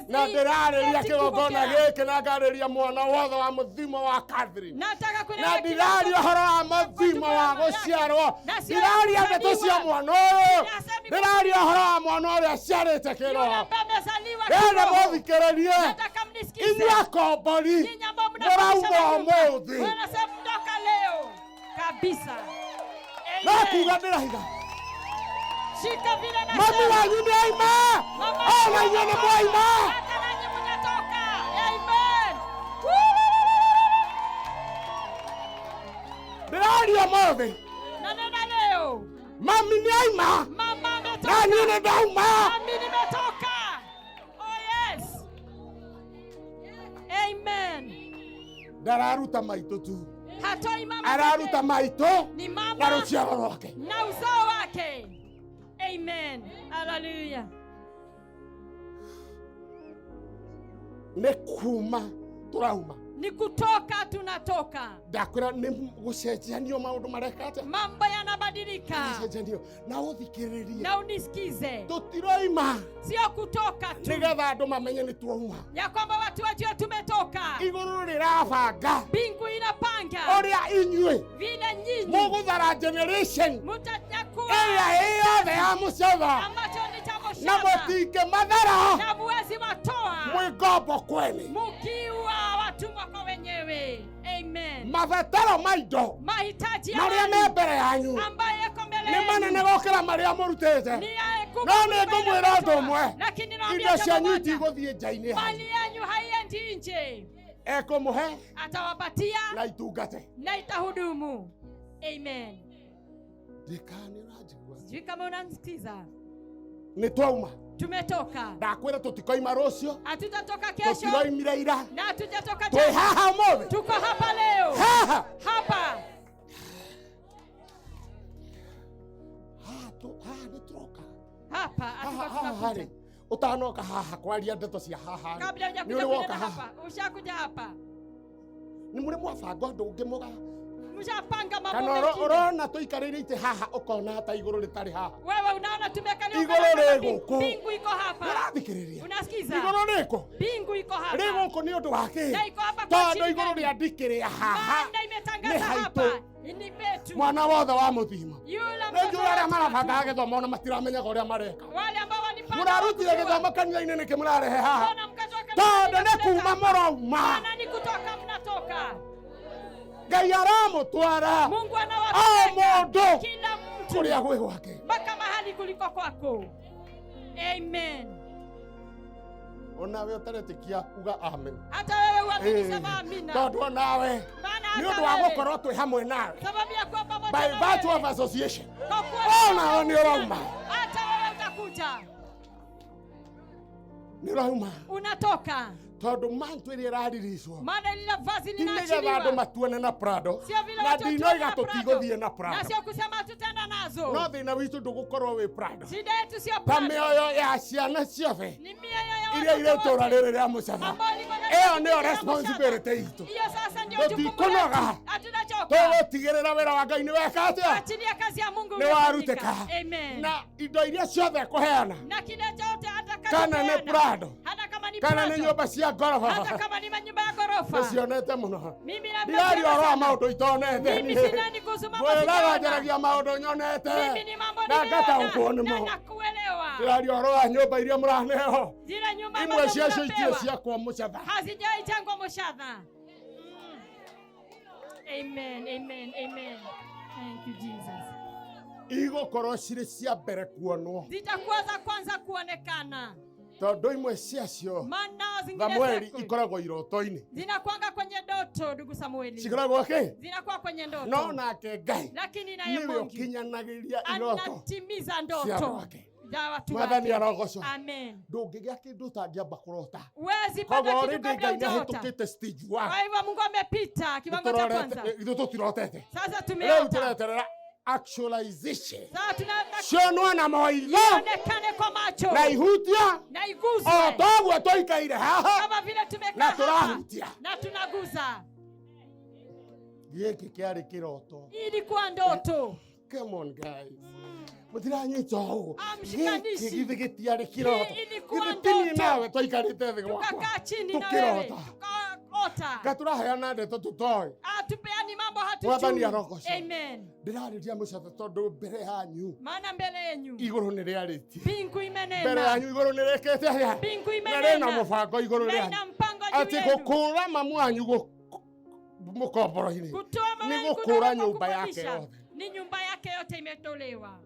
Na ndĩrarĩria eti kĩgongona kugokera. gĩkĩ na ngarĩria mwana wothe wa mũthimo wa Catherine, Nataka na kunena kila ndiraria mtu ũhoro wa mũthimo wa gũciarwo, Na sio ndiraria ndeto cia kuzaliwa. mwana ũyũ, Ndasemi ndĩraria ũhoro wa mwana ũrĩa aciarĩte yule kĩroho. ambaye amezaliwa Ndĩrenda kiroho. mũthikĩrĩrie Nataka mnisikize. inyuĩ akombori Nyinyi ambao mnakodisha mũrauma manyumba. ũmũthĩ. Wanasema mtoka leo kabisa. No Amen. kuga ndĩraiga Shika vile mami nasema. wanyu nĩ aima, Mama ona inyuĩ nĩ mwaima. Hata nanyi mnatoka. Amen. Ndĩraria ũmũthĩ Nanena leo. mami nĩ aima Mama ametoka. na niĩ nĩ ndauma. Nami nimetoka. Oh yes. Amen. Ndararuta maitũ tu, Hatoi mama araruta pekee. maitũ Ni na mama rũciaro rwake. na uzao wake. Amen. Hallelujah. Nĩ kuma tũrauma. Ni kutoka tunatoka. Ndakwĩra nĩ gũcenjanio maũndũ mareka atĩa? Mambo yanabadilika. Gũcenjanio na ũthikĩrĩrie, Na unisikize. tũtiroima Sio kutoka tu. nĩgetha andũ mamenye nĩ tuouma. Ya kwamba watu wajue tumetoka. Igũrũ rĩrabanga Mbingu inapanga ũrĩa inyuĩ vile nyinyi mũgũthara generation mutanyakua ĩrĩa ĩ yothe ya mũcatha, ambacho ni cha na moshadha mũtingĩmathara na muwezi watoa mwĩ ngombo kwene. mukiwa watumwa kwa wenyewe. Amen. Mabataro ma indo Mahitaji ya marĩa me mali mbere yanyu ambayo yako mbele nĩ manene yenu gũkĩra marĩa mũrutĩte. ni ya kubwa No kuliko ile nĩngũmwĩra ũndũ kutoa. ũmwe. Lakini nawaambia Indo jambo cianyu moja. itigũthiĩ nja-inĩ hanyu. Mali yenyu haiendi nje, Ekũmũhe atawapatia na itungate. na itahudumu. Amen. Ndikane ũranjigua. Sijui kama unanisikiza. Nĩ twauma. Tumetoka, Ndakwĩra tũtikoima rũciũ, hatutatoka kesho tũtiroimire ira. na hatujatoka Twĩ jana. haha ũmũthĩ. Tuko hapa leo, Haha. hapa Haha haha nĩ tũroka. hapa Haha hatuko haha rĩ. tunakuja. Ũtanoka haha kwaria ndeto cia haha rĩ. Kabla Nĩ hujakuja ũrĩ kunena woka haha. hapa, ushakuja hapa, Nĩ mũrĩ mwabanga ũndũ ũngĩ mũga. mshapanga mambo Kana mengine. ũrona tũikarĩire itĩ haha ũkona ta igũrũ rĩtarĩ haha. Wewe unaona tumekalia Igũrũ ukaona rĩ kama gũkũ. mbingu iko hapa, Ũrathikĩrĩria. unasikiza? Igũrũ rĩkũ? Mbingu iko hapa Rĩ gũkũ nĩ ũndũ wa kĩ? na iko hapa kwa Tondũ ajili igũrũ gani? rĩandikĩrĩa haha. Maana Nĩ imetangaza haitũ. hapa ni petu. Mwana wothe wa mũthima. Yule Rĩngĩ mtoto arĩa wa marabangaga gĩthomo ona matiramenyaga ũrĩa mareka. wale ambao walipanga Mũrarutire wakujua. gĩthomo kanitha-inĩ nĩkĩ mũrarehe haha? Mbona mkatoka kanisani Tondũ na nĩ kuleta kuma hapa? mũrauma. Maana ni kutoka mnatoka. Ngai aramũtwara Mungu o anawapeleka mũndũ kila mtu kũrĩa gwĩ gwake. mpaka mahali kuliko kwako. Amen. Onawe ũtaretĩkia uga amen. Hata wewe uamini, Eh, sema amina. Tondũ onawe Maana nĩ hata ũndũ wa wewe gũkorwo twĩ hamwe nawe sababu ya kuwa pamoja by na virtue wewe, of association. kwa kuwa Onawe nĩ ũrauma. hata wewe utakuja, Nĩ ũrauma unatoka. tondũ mantu ĩrĩa ĩrariricwo Maana lile vazi ti nĩgetha andũ linaachiliwa, matuone na Prado sio vile na watu ndinoiga watuone na Prado, tũtigũthiĩ na na Prado sio kusema tutenda nazo. no thĩna witũ ndũgũkorwo wĩ Prado Shida yetu sio ta Prado, mĩoyo ya ciana ciothe ni mioyo ya iria watoto irĩ itũũra wote rĩrĩ rĩa mũcatha ambao liko katika ĩyo kijiji nĩyo cha responsibility itũ Hiyo sasa ndio jukumu Tũtikunoga. letu. Hatutachoka. Tũgũtigĩrĩra wĩra wa Ngai nĩ weka atĩa Achilia kazi ya Mungu nĩ warutĩka umefanyika. Amen. na indo iria ciothe ekũheana Na kile chote kana nĩ atakachopeana, Prado hata kama ni kana nĩ Prado, nyũmba cia ngoroba hata kama ni manyumba ya ghorofa. nĩcionete mũno Mimi na ndiraria ũhoro wa maũndũ itonete Mimi sinani kuhusu mambo ngwĩraga sijaona. njaragia maũndũ nyonete Mimi ni mambo na ngataũkwo niliona nĩmo na nakuelewa. ndĩraria ũhoro wa nyũmba iria mũraneo Zile nyumba imwe ambazo ciacio itirĩ mnapewa ciakwa mũcatha hazijai jengwa Moshadha. Amen, amen, amen. Thank you Jesus. Igũkorwo cirĩ cia mbere kuonwo Zitakuwa za kwanza kuonekana, tondũ imwe ciacio maana zingine Samueli zako ikoragwo iroto-inĩ zinakuanga kwenye ndoto. Ndugu Samueli, cikoragwo kĩ zinakuwa kwenye ndoto, no nake Ngai lakini naye nĩwe Mungu ũkinyanagĩria iroto anatimiza cia ndoto andũ ake. za watu Mwathani wake. arogocwo. Amen. Ndũngĩgĩa kĩndũ ũtangĩamba kũrota. Huwezi pata Koguo kitu already kabla Ngai hujaota. nĩahĩtũkĩte stage one. Kwa hivyo Mungu amepita kiwango cha kwanza. Ithuĩ tũtirotete. Sasa Rĩu tumeota. tũreterera actualization. Sasa tunataka Cionwo na maitho ionekane kwa macho na ihutia na o iguswe toguo tũikaire haha kama vile tumekaa na hapa tũrahutia. na tunagusa. Gĩkĩ kĩarĩ kĩroto. Ilikuwa ndoto. Come on guys. Mũtiranyita ũũ. Amshikanishi. Gĩkĩ githĩ gĩtiarĩ kĩroto. Hii ilikuwa Githĩ ti niĩ ndoto. nawe twaikarĩte thĩ gwakwa Tukakaa chini na wewe tũkĩrota. tukaota. Nga tũraheana ndeto tũtoĩ. Hatupeani mambo Mwathani hatujui. arogocwo. Amen. Ndĩrarĩria mũcatha tondũ mbere yanyu Maana mbele yenyu igũrũ nĩ rĩarĩtie. mbingu Mbere imenena, yanyu igũrũ nĩ rĩkĩte atĩa? mbingu Na rĩna imenena mũbango igũrũ na rĩanyu ina mpango juu atĩ yenu gũkũra mamu wanyu mũkomboro-inĩ kutoa mama nĩ yenu gũkũra kutoka kwa nyũmba yake kukodisha. yothe. Ni nyumba yake yote imetolewa,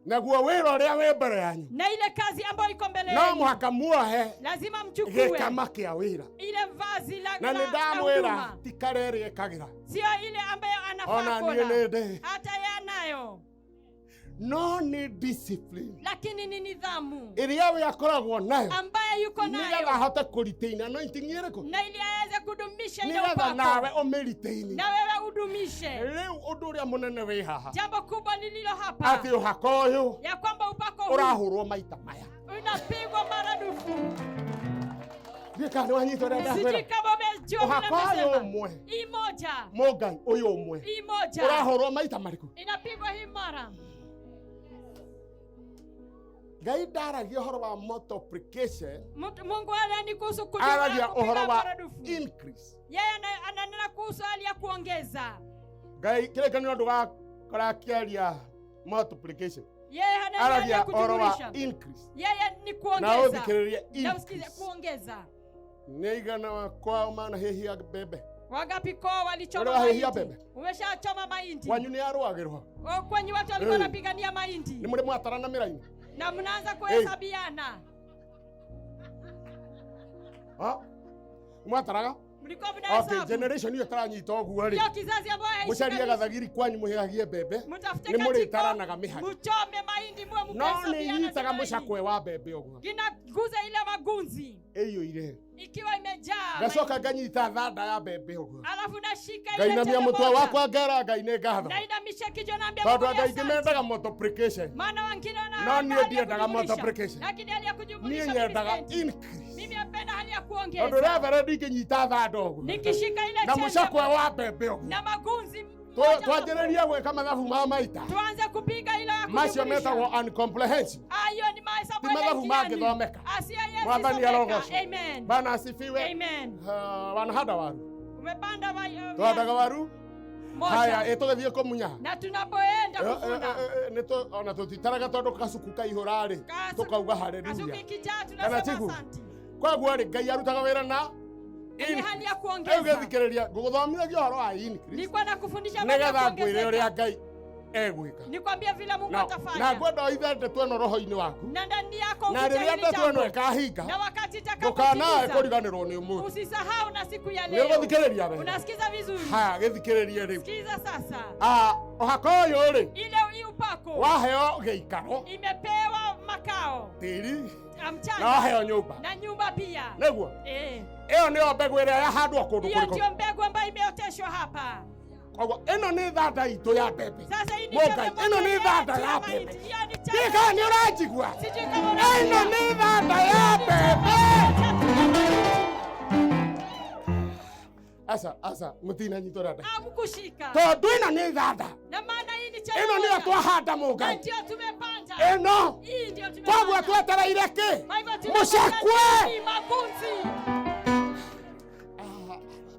Naguo wĩra ũrĩa wĩ mbere yanyu na ile kazi ambayo iko mbele no yenu mũhaka muohe lazima mchukue gĩkama kĩa wĩra ile vazi la, na la, nĩ la ndamwĩra huduma, ti kara ĩrĩa ĩkagĩra sio ile ambayo anafaa ona niĩ kula, nĩ ndĩ hata yeye anayo, no nĩ discipline lakini ni nidhamu ĩrĩa we akoragwo nayo ambaye yuko nĩgetha nayo, ahote kũretain anointing ĩrĩkũ na ili aweze kudumisha ile nĩgetha upako nawe ũmĩretain na wewe udumishe. rĩu ũndũ ũrĩa mũnene wĩ haha Jambo kubwa lililo hapa atĩ ũhaka ũyũ ya kwamba upako huu ũrahũrwo maita maya unapigwa maradufu. Ndiũĩ kana nĩwanyita ũrĩa Sijui ndakwĩra kama umejua vile ũhaka ũyũ nimesema. ũmwe Hii moja, mũngai ũyũ ũmwe hii moja ũrahũrwo maita marĩkũ inapigwa hii mara. Ngai ndaragia ũhoro wa multiplication Mungu haneni kuhusu aragia kupiga ũhoro wa maradufu. increase Yeye ananena kuhusu hali ya kuongeza. Ngai kĩrĩkanĩro ndũgakora akĩaria multiplication Yeye haneni hali aragia ya ũhoro wa kujumulisha. increase Yeye ni na kuongeza. ũthikĩrĩrie Na usikize increase kuongeza. nĩ igana kwao manahĩhia mbembe Wangapi kwao walichoma Wale wahehia mahindi? mbembe? Umeshachoma mahindi? Kwanyu nĩ arũagĩrwo. O, kwenyu watu walikuwa Eh. wanapigania mahindi Nĩ mũrĩ mwatarana mĩraini. Na mnaanza kuhesabiana. Ha? Mwataraga? Mlikuwa Okay, mnahesabu. generation ĩyo ĩtaranyita ũguo rĩ. Hiyo kizazi ambayo Mũcarie haishikanishi. gathagiri kwanyu mũhĩhagie mbembe. Mtafute Nĩ kajiko, mũrĩtaranaga mĩhari. mchome mahindi muwe No nĩ mkihesabiana nyitaga zile mahindi. mũcakwe wa mbembe ũguo. Kinaguza ile magunzi Ĩiyũire. ikiwa imejaa Ngacoka mahindi. nganyita thanda ya mbembe ũguo. Alafu nashika ile Ngainamia chembe mũtwe moja. wakwa ngera Ngai nĩ ngatho. Nainamisha kichwa naambia Tondũ Mungu andũ ni aingĩ asante. mendaga multiplication. Maana wengine wana No hali niĩ ya ndiendaga kujumulisha. multiplication. Lakini hali ya Niĩ kujumulisha mimi nyendaga sipendi. increase. Mimi napenda hali ya Tondũ kuongeza. reverend ingĩnyita thanda ũguo. Nikishika ile Na chembe mũcakwe wa mbembe ũguo. na magunzi moja Twanjĩrĩrie gwĩka mathabu ma maita. tuanze kupiga ile ya Macio kujumulisha. metagwo uncomprehensive. Ah, hiyo ni mahesabu Ti mathabu yanaingiani. mangĩthomeka. Asia yesi Mwathani someka. arogocwo. Amen. Bana asifiwe. Amen. Ah, wanahanda waru. Umepanda Twandaga waru. moja. Haya, ĩtũgĩthiĩ kũmunya. Na tunapoenda kuvuna Ona tũtitaraga tondũ kacuku kaihũra rĩ Kasu- tũkauga kasuku haleluya. ikijaa Kana tunasema tigu? asanti. Koguo rĩ Ngai arutaga wĩra na Ni hali ya rĩu kuongeza. gĩthikĩrĩria ngũgũthomithagia ũhoro wa increase Nilikuwa nakufundisha habari ya nĩgetha ngwĩre kuongezeka. ũrĩa Ngai egwĩka. Nikwambia vile Mungu Na atafanya. ngwenda oithe ndeto ĩno roho-inĩ waku Na ndani yako na ufiche rĩrĩa hili ndeto ĩno jambo. ĩkahinga Na wakati ndũkanae itakapotimiza kũriganĩrwo nĩ ũmũthĩ. usisahau na siku ya Nĩ leo. ũgũthikĩrĩria wega. Unasikiza vizuri? Haya, gĩthikĩrĩrie rĩu. Sikiza sasa. Ah, ũhaka ũyũ rĩ Ile hii upako waheo gĩikaro imepewa makao tĩri ya na mchanga waheo nyũmba na nyumba pia. nĩguo Eh. ĩyo nĩyo mbegũ ĩrĩa yahandwo kũndũ Hiyo kũrĩkũ. ndio mbegu ambayo imeoteshwa hapa. Koguo ĩno nĩ thanda itũ ya mbembe. Sasa hii ni Mũngai, chembe ĩno moja nĩ yetu thanda ya ya mahindi. mbembe. Hiyo ni chembe. Ndiũĩ kana nĩ ũranjigua. Sijui kama Ĩno unasikia. nĩ thanda ya mbembe. Aca, aca, mũtinanyita ũrĩa nda. Hamkushika. Tondũ ĩno nĩ thanda. Na maana hii ni chembe Ĩno nĩyo moja. twahanda Na Mũngai. ndio tumepanda. Ĩno. Hii ndio Koguo tumepanda. twetereire kĩ? Kwa hivyo tunapanda Mũcakwe. nini? Magunzi. Ah,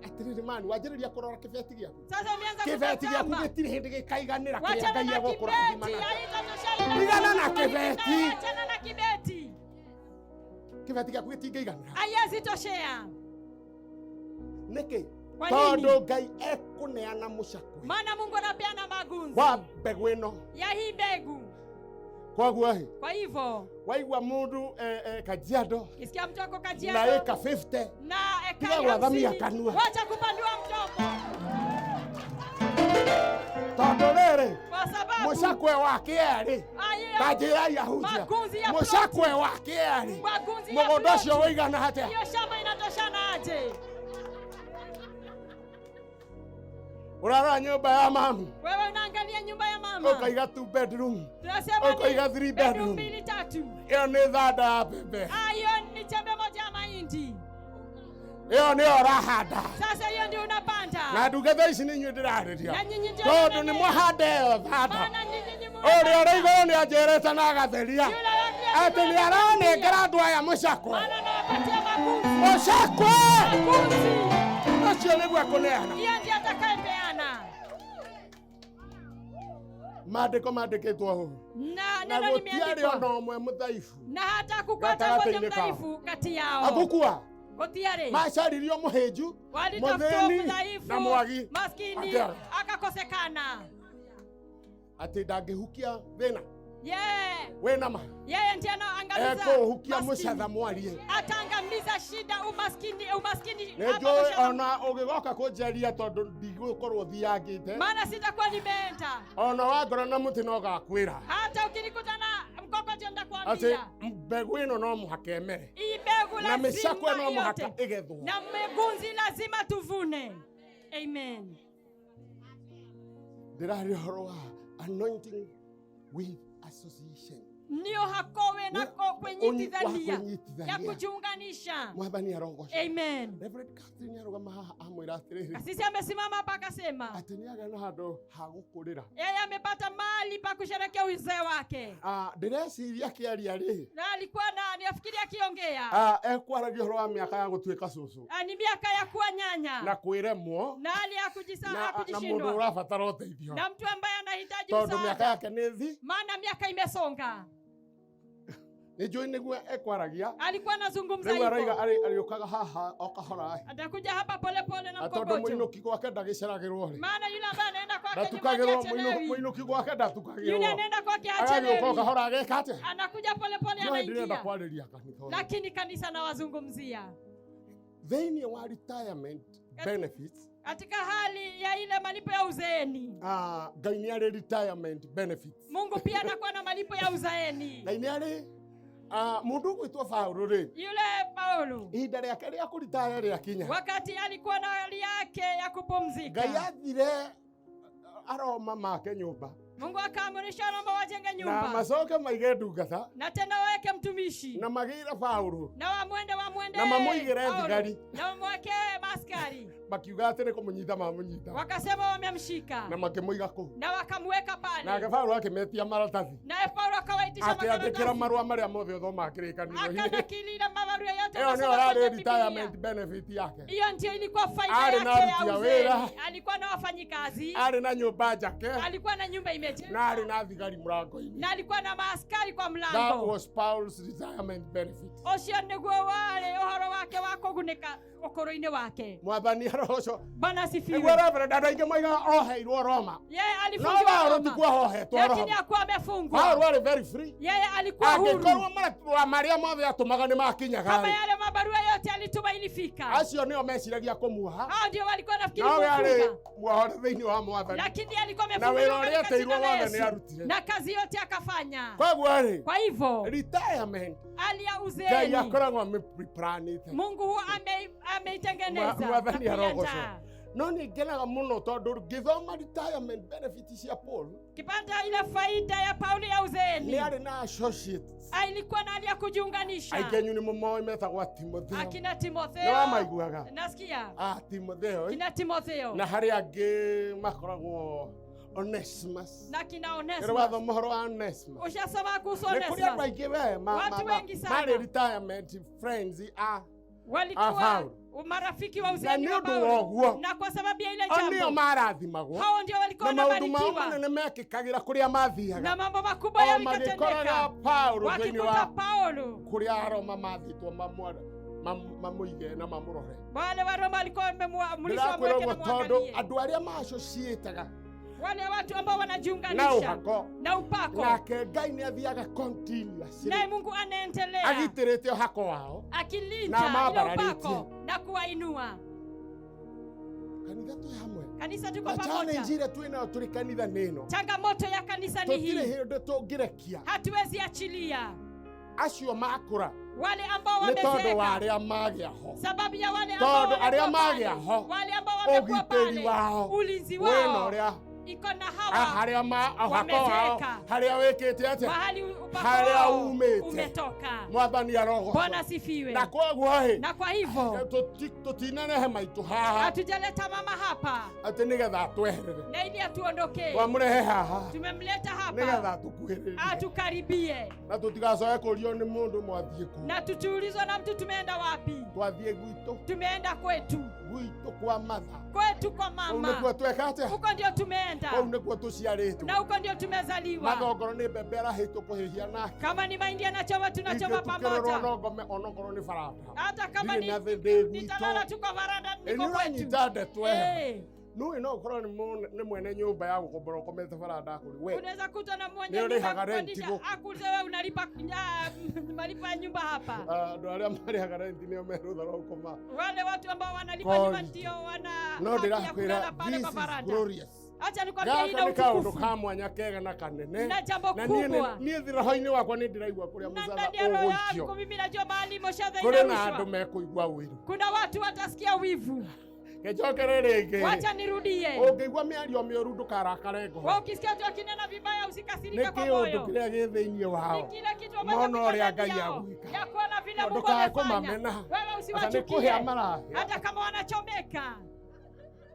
atĩrĩrĩ mani wanjĩrĩria kũrora kĩbeti gĩaku. Sasa umeanza Kĩbeti gĩaku kutazama. gĩtirĩ hĩndĩ gĩkaiganĩra kĩrĩa Wachana Ngai na egũkũrathima kibeti, nakĩo. haitatoshana. Tigana na kibeti. Wachana na kibeti. Kĩbeti gĩaku gĩtingĩiganĩra. Haiwezi toshea. Nĩkĩ? Kwa Tondũ nini? Ngai ekũneana mũcakwe Maana Mungu anapeana magunzi wa mbegũ ĩno. ya hii mbegu. Koguo ĩ Kwa hivyo waigua mũndũ Kajiado kisikia mtu ako na Kajiado ĩka 50 na Tiga ekari gwathamia 50, kanua. wacha kupandua mdomo tondũ rĩrĩ kwa sababu mũcakwe wa kĩerĩ Aye, ta njĩra ya hunjia Magunzi ya mũcakwe wa kĩerĩ magunzi ya mũgũnda ũcio ploti. ũigana atĩa? Hiyo shamba inatoshana aje? Ũrarora nyũmba ya mamu Wewe unaangalia nyumba ya mama, ũkaiga two bedroom tunasema ni Ukaiga three bedroom bedroom. mbili tatu. Ĩyo nĩ thanda ya mbembe. Ah, hiyo ni chembe moja ya mahindi. Ĩyo nĩyo ũrahanda. Sasa hiyo ndio unapanda. Na ndungata ici nĩ inyuĩ ndĩrarĩria Na nyinyi ndio tondũ mnanena. nĩ mwahanda ĩyo thanda. Maana nyinyi ni Ũrĩa ũrĩ igũrũ nĩ anjĩrĩte na agatheria Yule wa atĩ nĩ aranengera andũ aya mũcakwe. Maana nawapatia magunzi. Mũcakwe Magunzi. ũcio nĩguo ekũneana. Hiyo ndio atakayepeana. Maandĩko mandĩkĩtwo ũũ Na na neno gũtiarĩ limeandikwa. ona ũmwe mũthaifu Na hata kupata mmoja Gatagatĩ-inĩ kao. mdhaifu kati yao. Agũkua Gũtiarĩ. macaririo mũhĩnju Walitafuta mũthĩni mdhaifu, na mwagi maskini Akĩaga. akakosekana. Atĩ ndangĩhukia thĩna Yeye wĩna ma yeye ndiye anaangamiza ekũũhukia maskini. mũcatha mwarie. Ataangamiza shida, umaskini, umaskini Nĩ hapa njũĩ mũcatha. ona ũgĩgoka kũnjaria tondũ ndigũkorwo thiangĩte Maana sitakuwa nimeenda. ona wangora na mũtĩ no gakwĩra Hata ukinikuta na mkokojo atĩ nitakwambia mbegũ ĩno no mũhaka ĩmere hii mbegu na mĩcakwe lazima no mũhaka yote ĩgethwo. na megunzi lazima tuvune. Amen. Ndĩraria ũhoro wa anointing with association. Nio hakowe nako kwenyitithania Wa kwenyitithania. ya kujiunganisha. Mwathani arogoca. Amen. Reverend Catherine arũgama haha amwĩra atĩrĩrĩ Kasisi amesimama hapa akasema atĩ nĩ agĩa na handũ ha gũkũrĩra. yeye amepata mahali pa kusherekea uzee wake, Ah, ndĩreciria akĩaria rĩ na alikuwa na niafikiri akiongea ah, ekwaragia ũhoro wa mĩaka ya gũtuĩka cũcũ Ah, ni miaka ya kuwa nyanya na kwĩremwo na hali ya na na mũndũ kujishindwa ũrabatara ũteithio na mtu ambaye anahitaji tondũ mĩaka msaada, yake nĩ thi maana miaka imesonga. Nĩ njũĩ nĩguo ekwaragia. Alikuwa anazungumza Rĩu araiga hivyo, arĩũkaga haha o kahora atakuja hapa polepole na na tondũ mkogojo, mũinũki gwake ndagĩceragĩrwo rĩ, maana yule ambaye anaenda kwake nyumbani ndatukagĩrwo. hachelewi, Mũinũki gwake yule ndatukagĩrwo, anaenda kwake agagĩũka o hachelewi, kahora ageka atĩa. Anakuja polepole, No ndĩrenda anaingia. kwarĩria kanitha ũyũ. Lakini kanisa nawazungumzia Thĩinĩ wa retirement benefits, katika hali ya ile malipo ya uzeeni. Ah, Ngai nĩ arĩ retirement benefits. Mungu pia anakuwa na malipo ya uzeeni. Ngai nĩ arĩ, ah, mũndũ ũgwĩtwo Paũlũ rĩ, Yule Paulo ihinda rĩake rĩa kũritaya rĩakinya, wakati alikuwa na hali yake ya Ngai kupumzika, athire Aroma make nyũmba Mungu akaamurisha Roma wajenge na nyumba macoke maige ndungata na tena waweke mtumishi na magĩre Paũlũ na wamwende wamwende na mamũigĩre Paulo, thigari. Na wamweke maskari. Makiuga atĩ nĩ kũmũnyita mamũnyita Wakasema wamemshika na makĩmũiga kũu. Na wakamweka pale. Nake Paũlũ akĩmetia maratathi, Naye Paulo akawaitisha akĩandĩkĩra makaratasi, marũa marĩa mothe ũthomaga kĩrĩkanĩro-inĩ. Akanakili ile mabarua yote Ĩyo nĩyo akasoma yarĩ kwenye Biblia. retirement benefit yake. Hiyo ndio ilikuwa faida Ari na yake ya aruti a wĩra. uzeeni. Alikuwa na wafanyikazi, Arĩ na nyũmba njake alikuwa na nyumba na imejengwa arĩ na thigari mũrango-inĩ. Na alikuwa na maaskari kwa That mlango. was Paul's retirement benefit. Ũcio nĩguo warĩ ũhoro wake wa kũgunĩka ũkũrũ-inĩ wake. Mwathani arogocwo. Bwana Nĩguo asifiwe. Reverend andũ aingĩ moigaga oheirwo Roma, Yeye no alifungiwa Paũlũ Roma, tikuo ahohetwo lakini Roma. hakuwa amefungwa. Paũlũ arĩ very free. Yeye alikuwa huru. Angĩkorwo marũa marĩa mothe atũmaga nĩ makinyaga Kama rĩ, yale mabarua yote alituma ilifika, acio nĩo meciragia kũmuoha, hao ndio walikuwa nafikiri nowe arĩ kumfunga, muohore thĩinĩ wa Mwathani, lakini alikuwa na amefunguliwa wĩra ũrĩa katika ateirwo jina la wothe nĩ Yesu, arutire. Na kazi yote akafanya. Koguo rĩ, Kwa hivyo retirement hali ya Ngai uzeeni akoragwo amĩplanĩte. Mungu huwa ameitengeneza na Mwathani arogocwo. kuiandaa. No nĩ ngenaga mũno tondũ ngĩthoma retirement benefit cia Paul, Kipata ile faida ya Pauli ya nĩ uzeeni, arĩ na associates. Alikuwa na hali ya kujiunganisha. Aingĩ anyu nĩ mũmoĩ, metagwo Timotheo. Akina Nĩ Timotheo, wamaiguaga? Nasikia. Ah, Timotheo, eh? Kina Timotheo Na harĩ angĩ makoragwo Onesimus. Na kina Ĩrĩ Onesmus. wathoma ũhoro wa Onesimus? Ushasoma kuhusu Nĩ kũrĩ andũ Onesmus? aingĩ we Watu wengi sana. marĩ retirement friends a Walikuwa Paulo. Marafiki wa Na uzeeni nĩ wa ũndũ wa Paulo, ũguo, na kwa sababu ya ile o nĩo jambo marathimagwo hao ndio walikuwa na maũndũ mao wanabarikiwa manene mekĩkagĩra kũrĩa mathiaga, na mambo makubwa o magĩkoraga yalikatendeka Paulo thĩinĩ wakikuta wa Paulo. kũrĩa Aroma mathĩtwo mamũige na mamũrore. Wale wa Roma walikuwa wamemwamrishwa Ndĩrakwĩra wamweke na ũguo tondũ mwangalie. andũ arĩa maacociĩtaga Wale watu ambao na wanajiunganisha ũhako na upako, nake Ngai nĩ athiaga continuously naye Mungu anaendelea agitĩrĩte ũhako wao akilinda na ile mambararĩtie. Upako na kuwainua. Kanitha twĩ hamwe? Kanisa, tuko Na pamoja? challenge ĩrĩa twĩ nayo tũrĩ kanitha nĩ ĩno: Changamoto ya kanisa ni tũtirĩ hii, hĩndĩ tũngĩrekia hatuwezi achilia acio makũra wale ambao nĩ tondũ wa wamezeeka arĩa magĩa ho, sababu ya wale ambao tondũ arĩa wamekuwa pale, magĩa ho, wale ambao wamekuwa ũgitĩri pale, wao ulinzi wĩna wao ũrĩa iko na hawa harĩa ũhako wao wamezeeka. harĩa wĩkĩte atĩa, Mahali upako harĩa wao umĩte. umetoka. Mwathani arogocwo. Bwana sifiwe. Na koguo ĩ, Na kwa hivyo tũtinarehe maitũ haha hatujaleta mama hapa atĩ nĩgetha atweherere. Na ili atuondokee. Twamũrehe haha Tumemleta hapa nĩgetha atũkuhĩrĩrie atukaribie, na tũtigacoke kũrio nĩ mũndũ mwathiĩ kũ. Na tutuulizwe na mtu tumeenda wapi. Twathiĩ gwitũ. Tumeenda kwetu, Gwitũ kwa matha. Kwetu kwa Kũu mama. nĩkuo tweka atĩa? Huko ndio tumeenda, Kũu nĩkuo tũciarĩtwo. Na huko ndio tumezaliwa. Mathongoro nĩ mbembe arahĩtwo kũhĩhia nake, Kama ni mahindi anachoma, tunachoma ithuĩ tukĩrorwo pamoja. no ngome onokorwo nĩ baranda. Hata kama Ndirĩ ni na thĩ ndĩ nitalala gwitũ. tu kwa varanda, Ĩ, niko nĩ kwetu. ũranyita ndeto ĩyo? Eh, Nũĩ no ũkorwo nĩ mwene nyũmba ya gũkombora ũkomete baranda kũrĩ we unaweza kuta na mwenye Nĩ nyumba ũrĩhaga rent kukodisha gũkũ. akuulize, wewe unalipa malipo ya nyumba hapa? Ah, andũ arĩa marĩhaga rent nĩo me rũtha rwa gũkoma Wale watu ambao wanalipa nyumba Corridor. ndio wana No haki ya ndĩrakwĩra, kulala pale this kwa is varanda. glorious. Acha nikwambie, Gaka ina nĩ kaũndũ utukufu ka mwanya kega na kanene, na jambo na niĩ kubwa. niĩ roho-inĩ wakwa nĩ ndĩraigua kũrĩa Na mũcatha ndani ya roho ũgũikio yangu mimi najua mahali moshadha kũrĩ na andũ inarushwa. mekũigua ũiru. Kuna watu watasikia wivu. Kĩnjokere rĩngĩ. Wacha nirudie. Ũngĩigua mĩario mĩũru ndũkarakare ngoro. Wewe ukisikia watu wakinena vibaya Nĩ usikasirike kwa kĩũndũ moyo. kĩrĩa gĩ thĩinĩ Ni wao kile kitu ambacho mona kiko ũrĩa ndani Ngai yao agwĩka. ya kuona vile Mungu Ndũkae amefanya. kũmamena Wewe ata nĩ usiwachukie kũhĩa marahĩa. hata kama wanachomeka.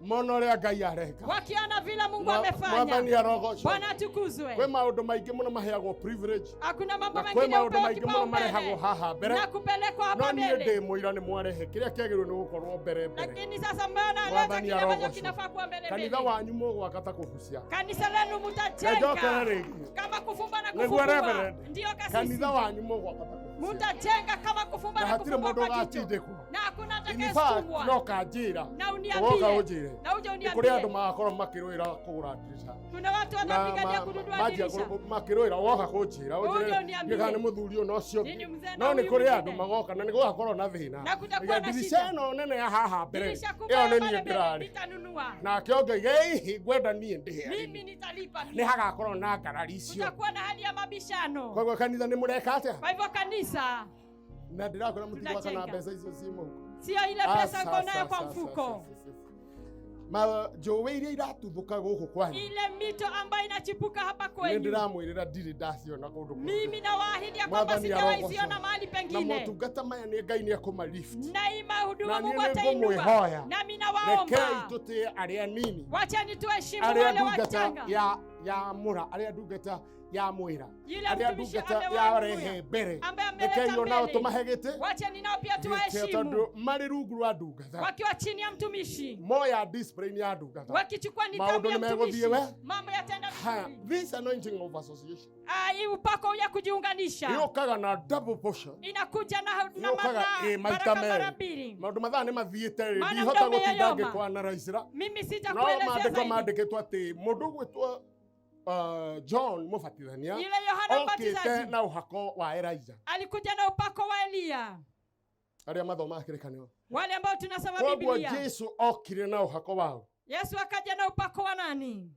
Mona ũrĩa Ngai areka. Wakiona vile Mungu Mwathani amefanya. arogocwo. Bwana atukuzwe. Kwĩ maũndũ maingĩ mũno maheagwo privilege Hakuna mambo na kwĩ mengine maũndũ upewa maingĩ mũno marehagwo kipaumbele haha mbere, na kupelekwa no hapa niĩ mbele, ndĩ mũira nĩ mwarehe kĩrĩa kĩagĩrĩirwo nĩ gũkorwo mbere mbere. Lakini sasa mbona leta Mwathani kile ambacho arogocwo. kinafaa kuwa mbele Kanitha mbele. wanyu mũgwaka ta kũbucia. Kanisa lenu Njokere mutajenga rĩngĩ. Kama kufumba na Nĩguo kufumbua, Reverend. ndio kasisi. Kanitha wanyu mũgwaka ta kũbucia. Mutajenga kama kufumba Na na hatirĩ kufumbua mũndũ kwa jicho, ũgatindĩkwo. Na hakuna In fact, atakayesukumwa. no kanjĩra. Na Ũgoka uniambie, ũnjĩre. Na uje Nĩ kũrĩ andũ uniambie, magakorwo makĩrũĩra kũgũra ndirica. Kuna watu Na wanapigania kununua manjia dirisha. makĩrũĩra woka kũnjĩra Uje ũnjĩre uniambie. nĩ kana nĩ mũthuri ũyũ na ũcio Nini ũngĩ. mzee na No nĩ huyu kũrĩ andũ mwingine. magoka na nĩ gũgakorwo na thĩna. Na kutakuwa na Ndirica shida. ĩno nene ya haha mbere Dirisha kubwa ĩyo ya nĩ pale niĩ mbele ndĩrarĩ. nitanunua. Nake ũngĩiga ĩĩ ngwenda niĩ ndĩhe Mimi arĩmi. nitalipa Nĩ mimi. hagakorwo na ngarari icio. Kutakuwa na hali ya mabishano. Koguo kanitha nĩ mũreka atĩa? Kwa hivyo kanisa, Na ndĩrakwĩra mũtigwaka na Tunajenga. mbeca icio ciĩ mũhuko. Sio ile pesa uko nayo kwa mfuko. Ma njũĩ iria iratuthũka gũkũ kwanyu. Ile mito ambayo inachipuka hapa Nĩ kwenyu. ndĩramwĩrĩra ndirĩ ndaciona kũndũ kũngĩ. Mimi nawaahidi ya kwamba Mwathani sijawahi arogocwo. ziona mahali Na pengine. motungata maya nĩ Ngai nĩ ekũma lift. Na hii mahuduma Na Mungu niĩ atainua. nĩngũmwĩhoya. Nami Rekei nawaomba. tũtĩe arĩa nini. Wacheni tuheshimu Arĩa wale ndungata wachanga. ya ya mũra, arĩa ndungata ya mwĩra. Yule Arĩa mtumishi ndungata amewaamua. yarehe mbere. Ambaye ameleta Rekei onao mbele. tũmahe gĩtĩ. Wacheni nao pia Gĩtĩo tuwaheshimu. tondũ marĩ rungu rwa ndungata. Wakiwa chini ya mtumishi. Moya discipline ya ndungata. Wakichukua nidhamu Maũndũ ya nĩ megũthiĩ mtumishi. we. Mambo yataenda Haya, vizuri. this anointing of association Ah, hii upako ya kujiunganisha yũkaga na double portion. Inakuja na Yũkaga ĩ maita baraka mara merĩ. mbili. Maũndũ mathaa nĩ mathiĩte rĩ, Maana ndihota muda gũtinda umeyoma. ngĩkwanaraicĩra. Mimi No sitakuelezea maandĩko zaidi. mandĩkĩtwo atĩ mũndũ ũgwĩtwo John Mũbatithania Yule Yohana okĩte Mbatizaji na ũhako wa Elijah. Alikuja na upako wa Eliya. Arĩa mathomaga kĩrĩkanĩro. Wale ambao tunasoma Koguo Biblia. Jesu okire na ũhako wao. Yesu akaja na upako wa nani?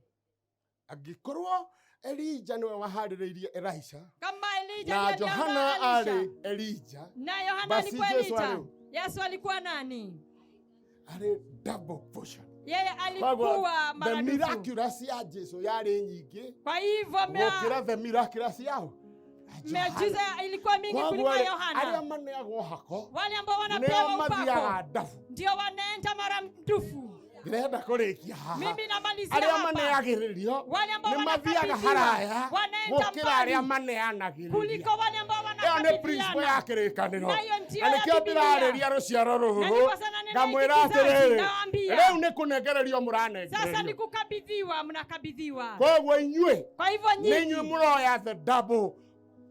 Angĩkorwo Elijah nĩwe waharĩrĩirie Elisha Kama Elijah na ndiye Johana aliandaa Elisha. arĩ Elijah, Na Yohana basi alikuwa Jesu Elijah. arĩ Yesu alikuwa nani? Arĩ double portion. Yeye Koguo, alikuwa the maradufu. miraculous ya Jesu yarĩ nyingĩ Kwa hivyo gũkĩra the miraculous yao. Miujiza ilikuwa mingi Koguo kuliko rĩ, Yohana. arĩa maneagwo hako Wale ambao nĩo wanapewa mathiaga upako ndabu. ndio wanaenda maradufu. Ndĩrenda kũrĩkia haha. Mimi namalizia Arĩa hapa. maneagĩrĩrio Wale ambao nĩ mathiaga wanakabidhiwa haraya wanaenda gũkĩra arĩa mbali maneanagĩrĩria. Kuliko wale ambao Ĩyo nĩ principle ya wanakabidhiana. kĩrĩkanĩro. Na hiyo ndio Na ya nĩkĩo Biblia. ndĩrarĩria rũciaro Na rũrũ ndipo sana neno ngamwĩra hiki kizazi, atĩrĩrĩ, nawaambia. rĩu nĩ kũnengererio Sasa ni mũranengererio. kukabidhiwa, mnakabidhiwa. Koguo inyuĩ Kwa hivyo nĩ nyinyi inyuĩ mũroya the double nyinyi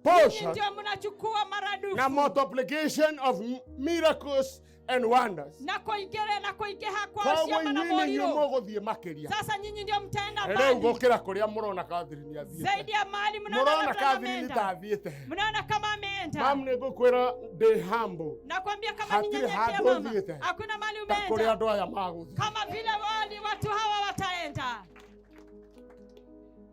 portion ndio mnachukua maradufu na multiplication of miracles and wonders. Na kuingere na kuingeha kwa Koguo ciama na inyuĩ nĩ inyuĩ morirũ. mũgũthiĩ makĩria Sasa nyinyi ndio mtaenda rĩu mbali gũkĩra kũrĩa mũrona Catherine athiĩte. Zaidi ya mahali mnaona Mũrona labda Catherine ameenda. ta athiĩte. Mnaona kama ameenda. Mam, nĩ ngũkwĩra ndĩ humble. Nakwambia kama Hatirĩ ninyenyekea handũ mama. ũthiĩte. Hakuna mahali Ta kũrĩa umeenda. andũ aya magũthiĩ. Kama vile wali watu hawa wataenda.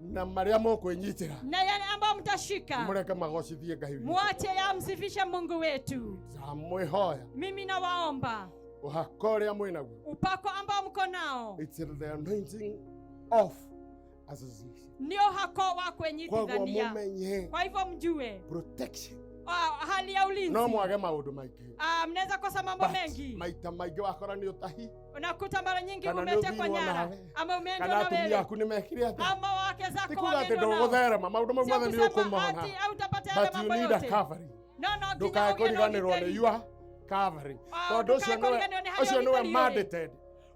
Na marĩa mũkwĩnyitĩra Na yale ambayo mtashika. mũreke magocithie Ngai witũ. Mwache yamsifishe Mungu wetu. Ndamwĩhoya Mimi nawaomba ũhako ũrĩa mwĩnaguo. Upako ambao mko nao. It's the anointing of association. Ni uhako wa Koguo kwenyitithania. mũmenye Kwa hivyo mjue protection. Hali ya ulinzi. No mwage maũndũ maingĩ. Mnaweza kosa mambo But mengi. maita maingĩ wakora nĩ ũtahi. Unakuta mara nyingi Kana nĩ umetekwa ũthirwo nyara nawe. ama umeendwa Kana na atumia wewe. aku nĩ mekire atĩa. Ama wake Ti zako kuga atĩ wameendwa nao. ndũgũtherema maũndũ mau Sio mothe nĩ kusema ũkũmona. ati hautapata yale But you mambo need a yote. covering. No, no, nginya Ndũkae ũgĩe na kũriganĩrwo nĩ ũgitĩri. your covering. Ah, Tondũ ũcio ndũkae nĩwe kũriganĩrwo nĩ harĩa ũcio nĩwe ũgitĩri ũrĩ. mandated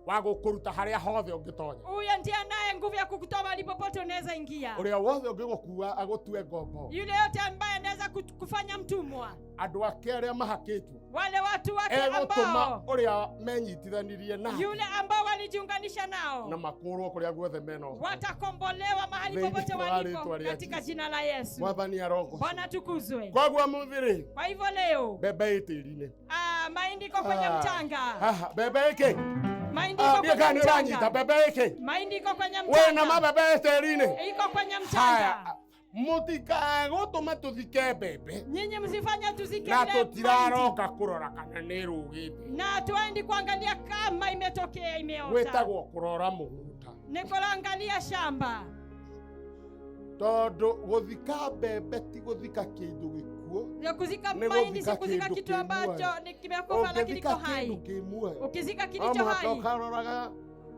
wa gũkũruta harĩa hothe ũngĩtonya. Huyo ndiye anaye nguvu ya kukutoa mahali popote unaweza ingia. Ũrĩa wothe ũngĩgũkua agũtue ngombo. Yule yote ambaye anaweza kufanya mtumwa. Andũ ake arĩa mahakĩtwo Wale watu wake egũtũma ambao ũrĩa menyitithanirie nake yule ambao walijiunganisha nao na makũrwo kũrĩa guothe mena ũhoro. Watakombolewa mahali Thĩinĩ popote wa walipo rĩĩtwa rĩa katika Jesũ. jina la Yesu. Mwathani arogocwo. Bwana tukuzwe. Koguo mũthĩ rĩ, Kwa hivyo leo, mbembe ĩ tĩri-inĩ. Mahindi iko kwenye Ah, mchanga. haha, mbembe ĩkĩ? Mahindi Ah, iko ndiĩ kwenye kana nĩ ũranyita, mchanga. mbembe ĩkĩ? Mahindi iko kwenye Wĩna mchanga. mabembe ĩ tĩri-inĩ? Iko kwenye Haya, mchanga. mũtikae gũtũma tũthike mbembe Nyinyi msifanye tuzike na ile mahindi. tũtiraroka kũrora kana nĩ ĩrũgĩte. Na tuendi kuangalia kama imetokea imeota. Gwĩtagwo kũrora mũgũnda. Ni kuangalia shamba. Tondũ gũthika mbembe ti gũthika kĩndũ gĩkuũ. Ya kuzika Ni mahindi si gũthika kuzika kĩndũ kitu kĩ ambacho muoyo. ni kimekufa lakini Ũngĩthika kiko hai. kĩndũ kĩ muoyo, Ukizika no kilicho mũhaka hai. ũkaroraga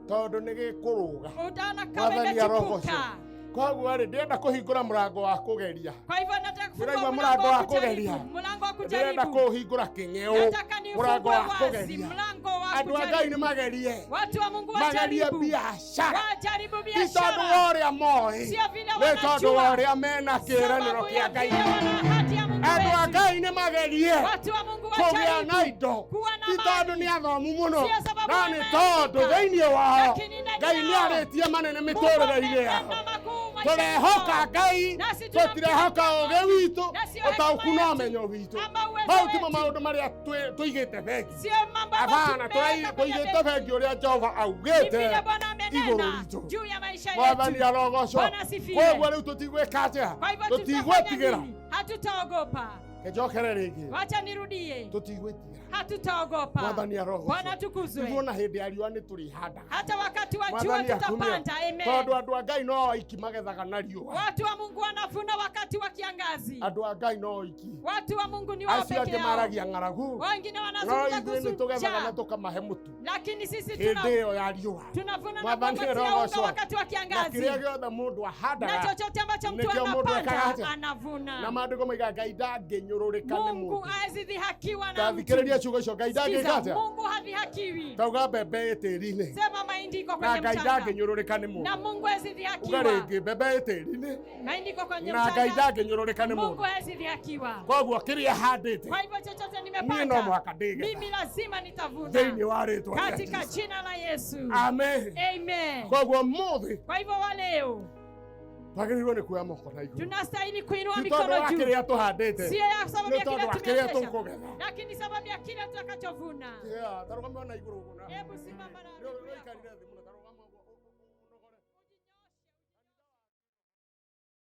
Tondũ nĩ gĩkũrũga. Utaona kama Mwathani arogocwo. imechipuka. Koguo rĩ, ndĩrenda kũhingũra mũrango wa kũgeria. Kwa hivyo nataka kufungua Ndĩraigua mlango mũrango wa wa kujaribu, kũgeria. mlango wa Ndĩrenda kujaribu. kũhingũra kĩng'eũ. Nataka Mũrango niufungue wa wazi kũgeria. mlango wa Andũ a Ngai nĩ kujaribu. magerie. Watu wa Mungu Magerie wajaribu, biacara. wajaribu Ti tondũ wa biashara, ũrĩa moĩ. sio vile Nĩ tondũ wa wanajua, ũrĩa mena kĩĩranĩro sababu kĩa ya Ngai. vile wana ahadi ya Mungu Andũ a wetu. Ngai nĩ magerie Watu wa Mungu kũgĩa na wajaribu indo. kuwa na Ti tondũ mali, nĩ athomu mũno, sio sababu no nĩ tondũ wameandika, thĩinĩ wao lakini ndani Ngai nĩ yao arĩtie manene Mungu mĩtũrĩre-inĩ yao. ametenda makuu maishani Tũrehoka mwao. Ngai, Nasi tũtirehoka tunamtegemea ũgĩ witũ, na sio ũtaũku hekima na yetu ũmenyo witũ. ama uwezo Mau timo wetu, maũndũ marĩa tũigĩte bengi. sio mambo ambayo Hapana, tumeweka kwenye tũigĩte benki, bengi ũrĩa Jehova ni augĩte vile Bwana igũrũ amenena ritũ. juu ya maisha Mwathani yetu. arogocwo. Bwana asifiwe. Koguo rĩu tũtigwĩka atĩa? Kwa hivyo tutafanya Tũtigwĩtigĩra. nini? Hatutaogopa. Kĩnjokere rĩngĩ. Wacha nirudie, Tũtigwĩtigĩra. hatutaogopa. Mwathani arogocwo. Bwana tukuzwe. Ithuĩ ona hĩndĩ ya riũa nĩ tũrĩhandaga. Hata wakati wa jua Mwathani akumio. tutapanda. Tondũ Amen. andũ a Ngai no oiki magethaga na riũa. Watu wa Mungu wanavuna wakati wa kiangazi. Andũ a Ngai no oiki. Watu wa Mungu ni wao Acio peke angĩ yao, maragia ng'aragu. wengine No wanazungumza ithuĩ kuhusu nĩ tũgethaga na njaa, tũkamahe mũtu lakini sisi hĩndĩ ĩyo ya riũa. tunavuna na Mwathani kuwapatia unga arogocwo. wakati wa Na kiangazi, kĩrĩa gĩothe mũndũ na ahandaga chochote ambacho mtu nĩkĩo mũndũ ekaga anapanda atĩa? Na anavuna. maandĩko maigaga Ngai ndangĩnyũrũrĩka nĩ Mungu mũndũ. hawezi dhihakiwa na mtu. Tathikĩrĩria ciugo icio, Ngai ndangĩka Sikiza, atĩa? Mungu hadhihakiwi. Tauga mbembe ĩ tĩri-inĩ. Sema mahindi iko Na kwenye Ngai mchanga ndangĩnyũrũrĩka nĩ na mũndũ. Mungu hawezi Uga dhihakiwa. rĩngĩ, mbembe ĩ tĩri-inĩ. Mahindi iko kwenye Na Ngai mchanga, ndangĩnyũrũrĩka nĩ Mungu mũndũ. hawezi dhihakiwa. Koguo kĩrĩa handĩte Kwa hivyo chochote niĩ no nimepanda mũhaka ndĩgetha mimi lazima nitavuna thĩinĩ wa rĩtwa rĩa katika Jesũ. jina la Yesu. Amen. Amen. Koguo ũmũthĩ Kwa hivyo wa leo twagĩrĩirwo nĩ kuoya moko na igũrũ. tunastahili kuinua Ti tondũ mikono wa juu, kĩrĩa tũhandĩte, sio ya sababu nĩ ya tondũ kile wa kĩrĩa tumeotesha, tũkũgetha. lakini sababu ya kile tutakachovuna. Yeah, ta rũgama na igũrũ ũguo na- Hebu simama na Nĩ miguu yako. ũikarire thĩ mũno, ta rũgama.